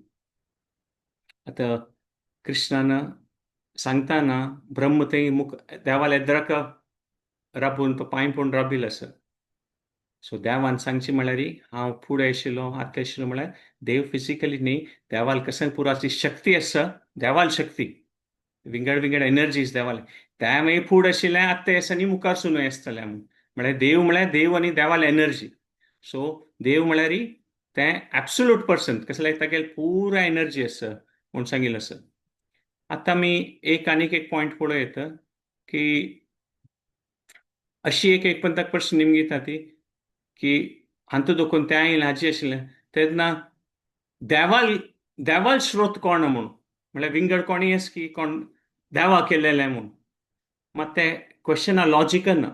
आतां कृष्णान सांगतना ब्रह्म थंय मुख देवाल्या एद्राक राबून तो पांय पूण राबिल आसा. सो देवान सांगचें म्हळ्यार हांव फुडें आशिल्लो, आतां आशिल्लो, म्हळ्यार देव फिजिकली न्ही, देवाल कसं पुराची शक्ती आसा, देवाल शक्ती विंगड विंगड एनर्जीज देवाले त्या मागीर फुडें आशिल्लें, आतां आसा आनी मुखार सुनूय आसतलें म्हूण. म्हळ्यार देव म्हळ्यार देव आनी देवाल एनर्जी. सो देव म्हळ्यार तें एब्सोल्यूट पर्सन, कसलें तागेले पुरा एनर्जी आसा म्हूण सांगिल्लें आसा. आतां आमी एक आनीक एक पॉयंट पळोवं येता की अशी एक एक पंथाक प्रश्न निमगिता ती की हांतू दोकून तें आयलें हाजी आशिल्लें तेन्ना देवाल देवाल स्रोत कोण म्हूण, म्हळ्यार विंगड कोणी आसा की कोण देवा केलेलें म्हूण. मात तें क्वेश्चना लॉजिकल ना.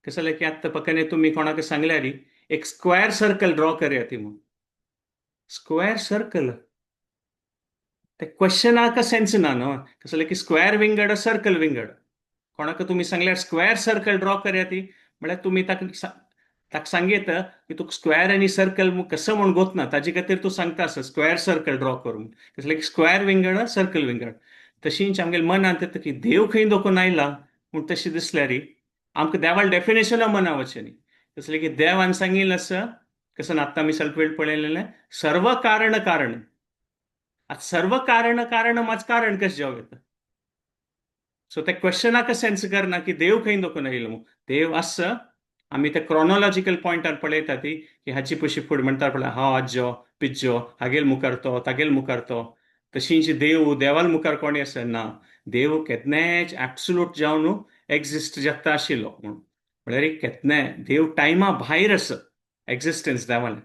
कसं जालें की आतां पकाने तुमी कोणाक सांगल्यार एक स्क्वेअर सर्कल ड्रॉ करया ती म्हूण, स्क्वेअर सर्कल ते क्वेश्चनाक सेन्स ना न्हू. कसं जालें की स्क्वेअर विंगड, सर्कल विंगड. कोणाक तुमी सांगल्यार स्क्वेअर सर्कल ड्रॉ करया ती म्हळ्यार तुमी ताका ताका सांगयत की तुका स्क्वेअर आनी सर्कल कसं म्हूण गोत ना, ताजे खातीर तूं सांगता आसा स्क्वेअर सर्कल ड्रॉ कर म्हूण. कसलें की स्क्वेअर विंगड, सर्कल विंगड. तशींच आमगेले मनांत येता की देव खंय दोकून आयला म्हूण. तशें दिसल्यार आमकां देवाल डेफिनेशना मना वचचें न्ही. कसलें की देवान सांगिल्लें आसा कसं आत्तां आमी स्वल्प वेळ पळयलेलें सर्व कारण कारण. आतां सर्व कारण कारण मात कारण कशें जावं येता? सो त्या क्वेश्चनाक सेन्स करना की देव खंय दोकून आयलो म्हूण. देव आसा, आमी ते क्रोनोलॉजिकल पॉयंटार पळयता ती की हाची पशी फुडें म्हणटा पळय, हा आज्जो पिज्जो हागेल मुखार तो, तागेल मुखार तो, तशींच देव देवाल मुखार कोणी आसा ना. देव केन्नाच एब्सोल्यूट जावन एक्झिस्ट जाता आशिल्लो म्हूण. म्हळ्यार केन्नाय देव टायमा भायर आसा एक्झिस्टन्स देवालें.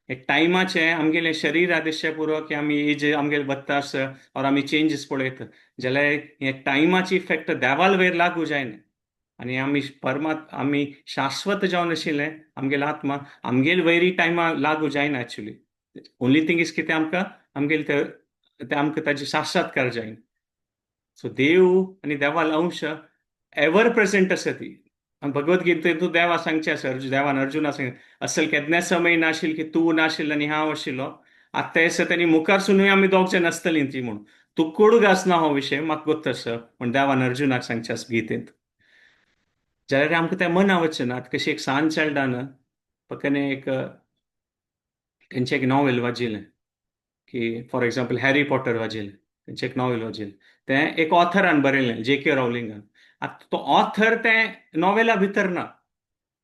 हे टायमाचें आमगेलें शरीर आदेशा पुरो की आमी एज आमगेले वत्ता आसा ऑर आमी चेंजीस पळयता जाल्यार हे टायमाची इफेक्ट देवाल वयर लागू जायना. आनी आमी परमात आमी शाश्वत जावन आशिल्ले आमगेलो आत्मा आमगेल वैरी टायमा लागू जायना. एक्चुली ओनली थिंग is कितें आमकां आमगेले ते आमकां ताजे साक्षात्कार जायना. सो देव आनी देवाल अंश एवर प्रेझेंट आसा ती. आनी भगवद्गीतेंतू देवा सांगचें आसा, देवान अर्जुना सांग असल केन्ना समय नाशिल्लो की तूं नाशिल्लो आनी हांव आशिल्लो, आतां आसा तेणी मुखारसुनूय आमी दोग जाण आसतलीं ती म्हूण. तुकूड घासना हो विशय म्हाका गोत्त आसा म्हूण देवान अर्जुनाक सांगचें आसा गीतेंत. जाल्यार आमकां तें मना वचना. आतां कशी एक सान चेडवान पक्कने एक तेंचें एक नॉवेल वाचिल्लें की फॉर एग्जाम्पल हॅरी पॉटर वाचिल्लें, तेंचें एक नॉवेल वाचिल्लें, तें एक ऑथरान बरयलें, जे के रावलिंगान. आतां तो ऑथर तें नॉवेला भितर ना,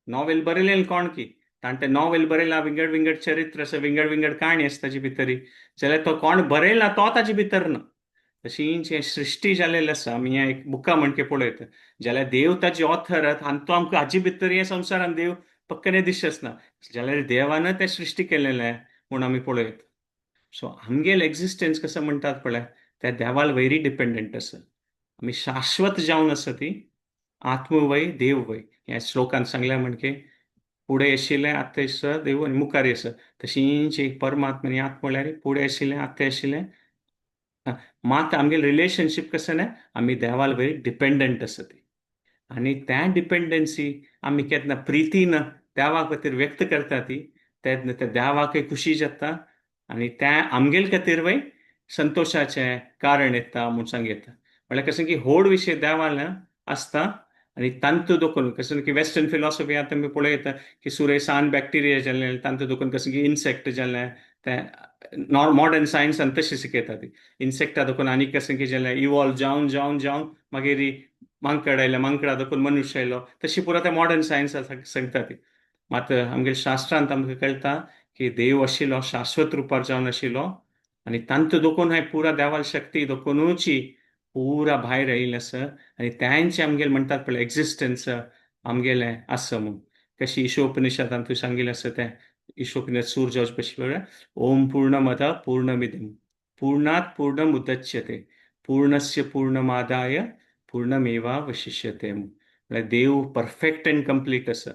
नॉवेल बरयलें कोण की ताणें तें नॉवेल बरयलां, विंगड विंगड चरित्र आसा, विंगड विंगड काणी आसा ताजे भितरी, जाल्यार तो कोण बरयला तो ताजे भितर ना. तशीच हें सृश्टी जालेलें आसा, आमी हें एक बुकां म्हणके पळयता जाल्यार देव ताजे ऑथर आनी तो आमकां हाजे भितर हे संवसारान देव पक्कने दिसच ना, जाल्यार देवान तें सृश्टी केलेलें म्हूण आमी पळयता. सो आमगेल एक्झिस्टन्स कसो म्हणटात पळय त्या देवाल वयरी डिपेंडंट आसा. आमी शाश्वत जावन आसा ती आत्मवय देववय. ह्या श्लोकान सांगल्या म्हणके फुडें आशिल्लें आत्तां आसा देव आनी मुखार आसा, तशींच एक परमात्मा आनी आत्मा म्हणल्यार फुडें आशिल्लें आत्तां आशिल्लें. मात आमगेलें रिलेशनशीप कसं ना आमी देवाल वयर डिपेंडंट आसा ती. आनी त्या डिपेंडन्सी आमी केन्ना प्रितीन देवा खातीर व्यक्त करता ती तेन्ना त्या देवाकय खुशी जाता आनी त्या आमगेल खातीर वय संतोशाचें कारण येता म्हूण सांग येता. म्हणल्यार कशें की व्हड विशय देवाल आसता आनी तांतू दोकून कशें की वेस्टर्न फिलॉसॉफी आतां आमी पळयता की सुरे सान बॅक्टिरिया जालें, तांतू दोकून कशें की इन्सेक्ट जालें, तें मॉडर्न सायन्सान तशें शिकयता ती. इन्सेक्टा दोकून आनी कशें की जालें इवॉल्व जावन जावन जावन मागीर मांकड आयलें, मांकडा दोकून मनुष्य आयलो, तशी पुरो तें मॉडर्न सायन्स सांगता ती. मात आमगेल्या शास्त्रांत आमकां कळटा की देव आशिल्लो शाश्वत रुपार जावन आशिल्लो आनी तांतू दोकून हें पुरा देवाल शक्ती दोकूनूची पुरा भायर आयिल्लें आसा आनी त्यांचे आमगेलें म्हणटात पळय एक्झिस्टन्स आमगेलें आसा म्हूण. कशी ईशोपनिषदान तूं सांगिल्लें आसा तें ईशोपनिषद सूर जॉर्ज बशी ओम पूर्णमद पूर्णमिदं पूर्णात् पूर्णमुदच्यते पूर्णस्य पूर्णमादाय पूर्णमेवावशिष्यते. म्हळ्यार देव परफेक्ट एंड कंप्लीट आसा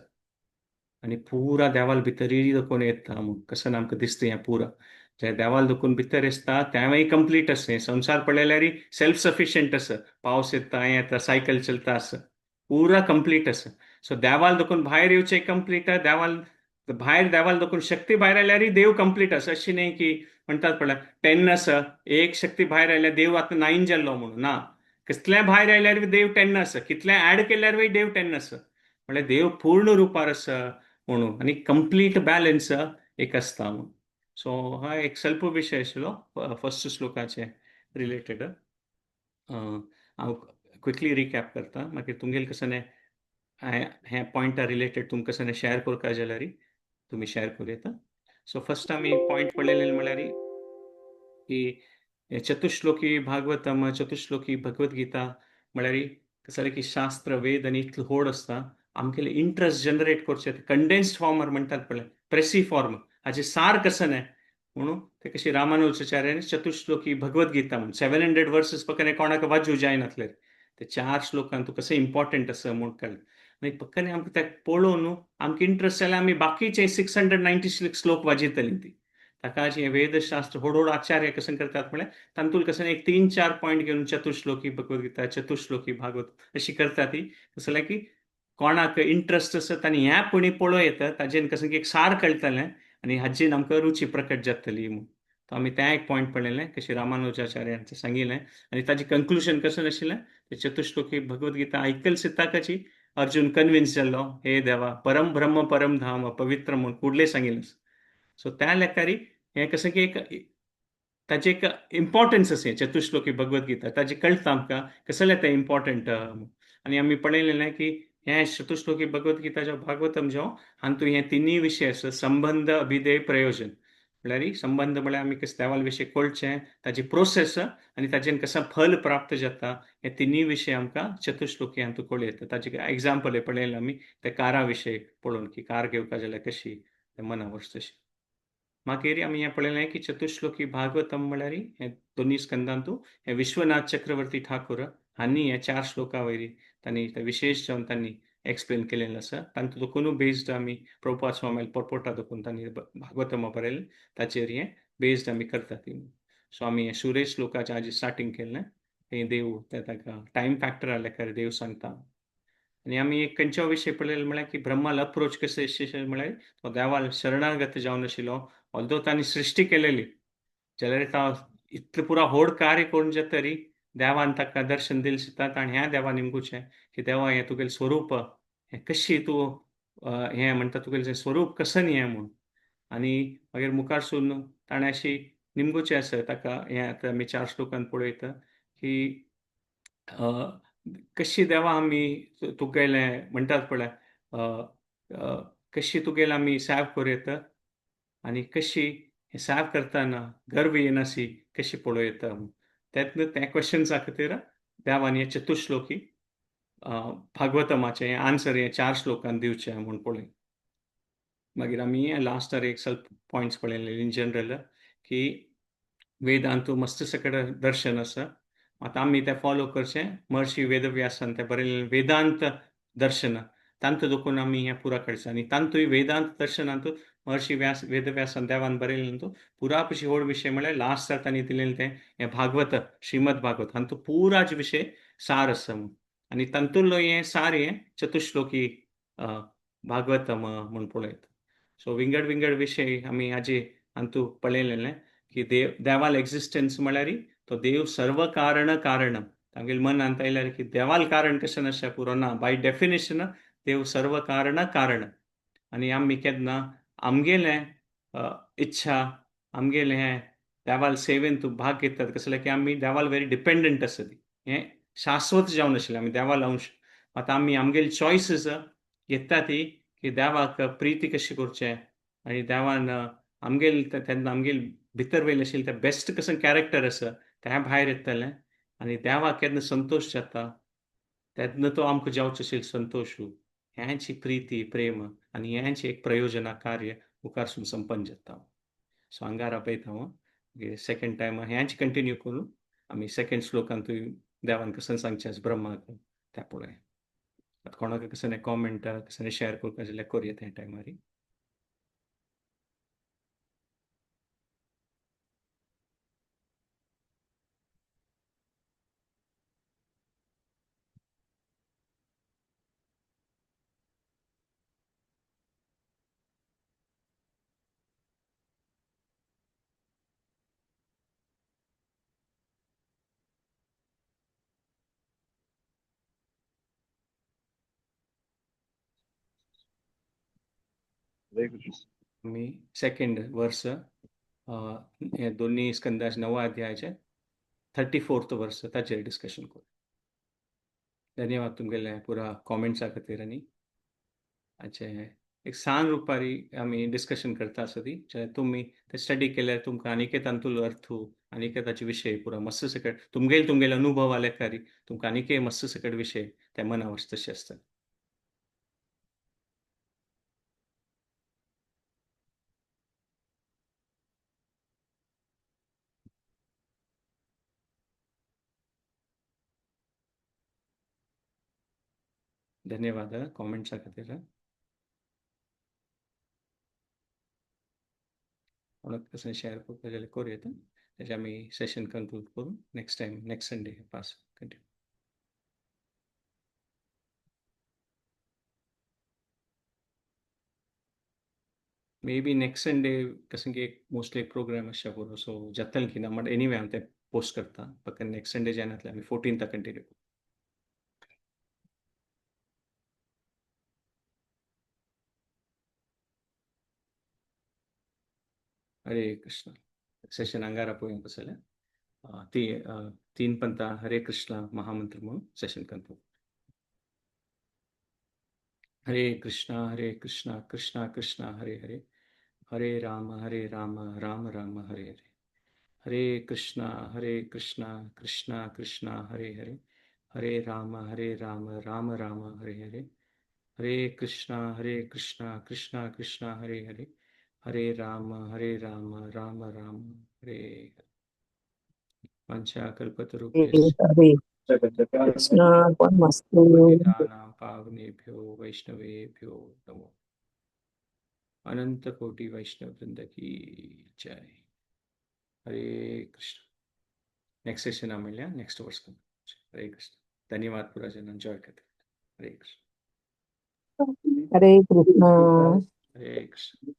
आनी पुरा देवाल भितरय दोकून येता म्हूण कसं आमकां दिसता हें पुरा जे देवाल दोकून भितर आसता तेंवूय कंप्लीट आसा. हें संवसार पळयल्यार सेल्फ सफिशियंट आसा, पावस येता हें येता सायकल चलता आसा, पुरा कंप्लीट आसा. सो देवाल दोकून भायर येवचें कंप्लीट, देवाल भायर देवाल दोकून शक्ती भायर आयल्यारय देव कंप्लीट आसा. अशी न्ही की म्हणटात पळय 10 आसा, एक शक्ती भायर आयल्यार देव आतां 9 जाल्लो म्हणून ना, कसलें भायर आयल्यार देव 10 आसा, कितलें ऍड केल्यार देव 10 आसा. म्हणल्यार देव पूर्ण रुपार आसा म्हणून आनी कंप्लीट बॅलन्स एक आसता म्हणून. सो हा एक स्वल्प विशय आशिल्लो फर्स्ट श्लोकाचे रिलेटेड. हांव क्विकली रिकॅप करता, मागीर तुमगेले कसं हे पॉयंटा रिलेटेड तुमकां कसं शेअर करता जाल्यार तुमी शेअर करूं येता. सो फर्स्ट आमी पॉयंट पळयलेले म्हणल्यार की चतुश्लोकी भागवतम, चतुश्लोकी भगवद्गीता म्हळ्यार कसं की शास्त्र वेद आनी इतलो व्हड आसता आमगेले इंट्रस्ट जनरेट करचे कंडेन्स्ड फॉर्मार म्हणटात पळय प्रेसी फॉर्म हाचे सार कसं न्हय म्हणून ते कशी रामानुजाचार्यान चतुश्लोकी भगवद्गीता म्हणून 700 वर्सेस पक्कने कोणाक वाजू जायनातले ते 4 श्लोकान तूं कशें इम्पॉर्टंट आसा म्हूण कळ्ळें. मागीर पक्कने आमकां ते पळोवन न्हू आमकां इंट्रस्ट जाल्यार आमी बाकीचे 696 श्लोक वाजयतलीं ती. ताका हें वेदशास्त्र व्हड व्हड आचार्य कशें करतात म्हळ्यार तातूंत कशें एक 3-4 पॉयंट घेवन चतुश्लोकी भगवद्गीता चतुश्लोकी भागवत अशी करता ती. कसं जाल्यार की कोणाक इंट्रस्ट आसा तांणी ह्या पुणी पळोवं येता, ताजेन कसं की एक सार कळटलें आनी हाजेन आमकां रुची प्रकट जातली म्हूण. तो आमी तें एक पॉयंट पळयलें कशें रामानुजाचार्यांचें सांगिल्लें आनी ताजें कंक्लुजन कशें आशिल्लें ते चतुश्लोकी भगवद्गीता आयकल सिद्धाकाची अर्जुन कन्विन्स जाल्लो हे देवा परम ब्रह्म परम धाम पवित्र म्हूण कुडलें सांगिल्लें. सो त्या लेखारी हें कसं की एक ताजें एक इम्पॉर्टन्स आसा चतुश्लोकी भगवद्गीता ताजें कळटा आमकां कसलें तें इम्पॉर्टंट. आनी आमी पळयलें की हें चतुश्लोकी भगवद्गीता जो भागवतम जो हातूंत हे तिनूय विशय आसा, संबंध अभिधेय प्रयोजन. म्हणल्यार संबंध म्हळ्यार आमी कशें देवाल विशय कळचें, ताजी प्रोसेस आनी ताजेन कसो फल प्राप्त जाता, हे तिनूय विशय आमकां चतुश्लोकी हातूंत कळूं येता. ताजें एग्जाम्पल पळयलें आमी ते कारा विशय पळोवन की कार घेवपा जाल्यार कशी ते मना वच तशी. मागीर आमी हें पळयलें की चतुश्लोकी भागवतम म्हळ्यार हे दोनूय स्कंदांतू हे विश्वनाथ चक्रवर्ती ठाकूर हांणी ह्या चार श्लोका वयरी तांणी विशेश जावन तांणी एक्सप्लेन केलेलें आसा. तांतूं देखून बेस्ड आमी प्रभुपाद स्वामी परपोर्टा देखून तांणी भागवतमा बरयलें ताचेर हें बेस्ड आमी करतात ती. सो आमी हें सुरेश श्लोकाचें आजी स्टार्टींग केल्लें तें देव ते ताका टायम फॅक्टर आसले खरें देव सांगता. आनी आमी एक खंयचो विशय पळयलो म्हळ्यार की ब्रह्माल अप्रोच कशें म्हळ्यार तो देवाल शरणागत जावन आशिल्लो. ऑल्दो तांणी सृश्टी केलेली जाल्यार तो इतलें पुरा व्हड कार्य करून जे तरी देवान ताका दर्शन दिलें सुद्दां आनी ह्या देवा निमगुचें की देवा हें तुगेलें स्वरूप हें कशी तूं हें म्हणटा तुगेलें स्वरूप कसं हें म्हूण. आनी मागीर मुखार सून ताणें अशी निमगुचें आसा ताका हें आतां आमी चार श्लोकान पळयता की कशी देवा आमी तुगेलें म्हणटात पळय कशी तुगेलें आमी सेव करूं येता आनी कशी सेव करतना गर्व येनासी कशी पळोवं येता. तेन्ना त्या क्वेश्चन्सा खातीर देवान हे चतुश्लोकी भागवतमाचें आन्सर हे चार श्लोकान दिवचें म्हूण पळय. मागीर आमी लास्टार एक स्वल्प पॉयंट्स पळयले इन जनरल की वेदांतू मस्त सकट दर्शन आसा. आतां आमी तें फॉलो करचें महर्षी वेदव्यासान तें बरयलें वेदांत दर्शन तांतू देखून आमी हें पुरा करचें. आनी तांतूय वेदांत दर्शनांतू महर्षी व्यास वेदव्यासान देवान बरयलें तूं पुरा पशी व्हड विशय म्हळ्यार लास्टाक तांणी दिलेलें तें हें भागवत श्रीमद भागवत हांतू पुराच विशय सार आसा म्हूण. आनी तातूंतलो हें सार हें चतुश्लोकी भागवत म्हूण पळयता. सो विंगड विंगड विशय आमी हाजे हातूंत पळयलेलें की देव देवाल एक्झिस्टन्स म्हळ्यार तो देव सर्व कारण कारण तांगेले मनांत आयल्यार की देवाल कारण कशें नासचें पुरो ना बाय डेफिनेशन देव सर्व कारण कारण. आनी आमी केन्ना आमगेलें इच्छा आमगेलें हें देवाल सेवेन तूं भाग घेतात कसलें की आमी देवाल वेरी डिपेंडंट आसा ती हें शाश्वत जावन आशिल्लें आमी देवाल अंश. आतां आमी आमगेली चॉयसीस घेता ती की देवाक प्रिती कशी करचें आनी देवान आमगेल तेन्ना आमगेल भितर वयलें आशिल्लें तें बेस्ट कसं कॅरेक्टर आसा तें भायर येतलें आनी देवाक केन्ना संतोश जाता तेन्ना तो आमकां जावचो आशिल्लो संतोश. ह्यांची प्रिती प्रेम आनी ह्यांची एक प्रयोजना कार्य मुखार संपन्न जाता. सो आंगार आपयता हांव सेकंड टायम ह्यांची कंटिन्यू करून आमी सेकंड श्लोकांतूय देवान कसं सांगचें ब्रह्माक त्या पळय. आतां कोणाक कसं कॉमेंट कसं शेअर करपाक जाल्यार करुया त्या टायमार. मी सेकंड वर्स हे दोन्ही स्कंदाचे नवा अध्यायाचे 34th वर्स ताचेर डिस्कशन करू. धन्यवाद तुमगेले पुरा कॉमेंट्सा खातीर. आनी हाचे एक सान रुपारी आमी डिस्कशन करता आसा ती तुमी ते स्टडी केल्यार तुमकां आनीक तातूंतलो अर्थ आनीक ताचे विशय पुरा मस्त सकट तुमगेले तुमगेले अनुभव आले तुमकां आनीक मस्त सकट विशय ते मना वचता तशें आसता. धन्यवाद कॉमेंट्सा खातीर. कोणाक कसं शेअर करपाक जाल्यार करूं येता. तेजें आमी सेशन कंक्लूड करून next time next Sunday pass continue. May be next Sunday कसं की एक मोस्टली एक प्रोग्राम आसच्या पुरो सो जातलें की ना बट एनीवे हांव तें पोस्ट करता. फक्त नेक्स्ट संडे जायनातलें आमी 14th continue करूं. हरे कृष्ण. सेशन अंगारा पळोवंक बसलें ती तीन पंता हरे कृष्ण महामंत्र म्हणून सेशन करतो. हरे कृष्णा कृष्णा कृष्णा हरे हरे हरे राम राम राम हरे हरे हरे कृष्णा कृष्णा कृष्णा हरे हरे हरे राम राम राम हरे हरे हरे कृष्णा कृष्णा कृष्णा हरे हरे हरे राम राम राम हरे हरे. वाञ्छाकल्पतरुभ्यश्च हरे. कृष्णार्पणमस्तु। पतितानां पावनेभ्यो वैष्णवेभ्यो नमो। अनंत कोटि वैष्णव वृंद की जय। हरे कृष्ण। नेक्स्ट सेशन मेळया, नेक्स्ट वर्स। हरे कृष्ण। धन्यवाद पूरा जन एन्जॉय करते। हरे कृष्ण। हरे कृष्ण। हरे कृष्ण।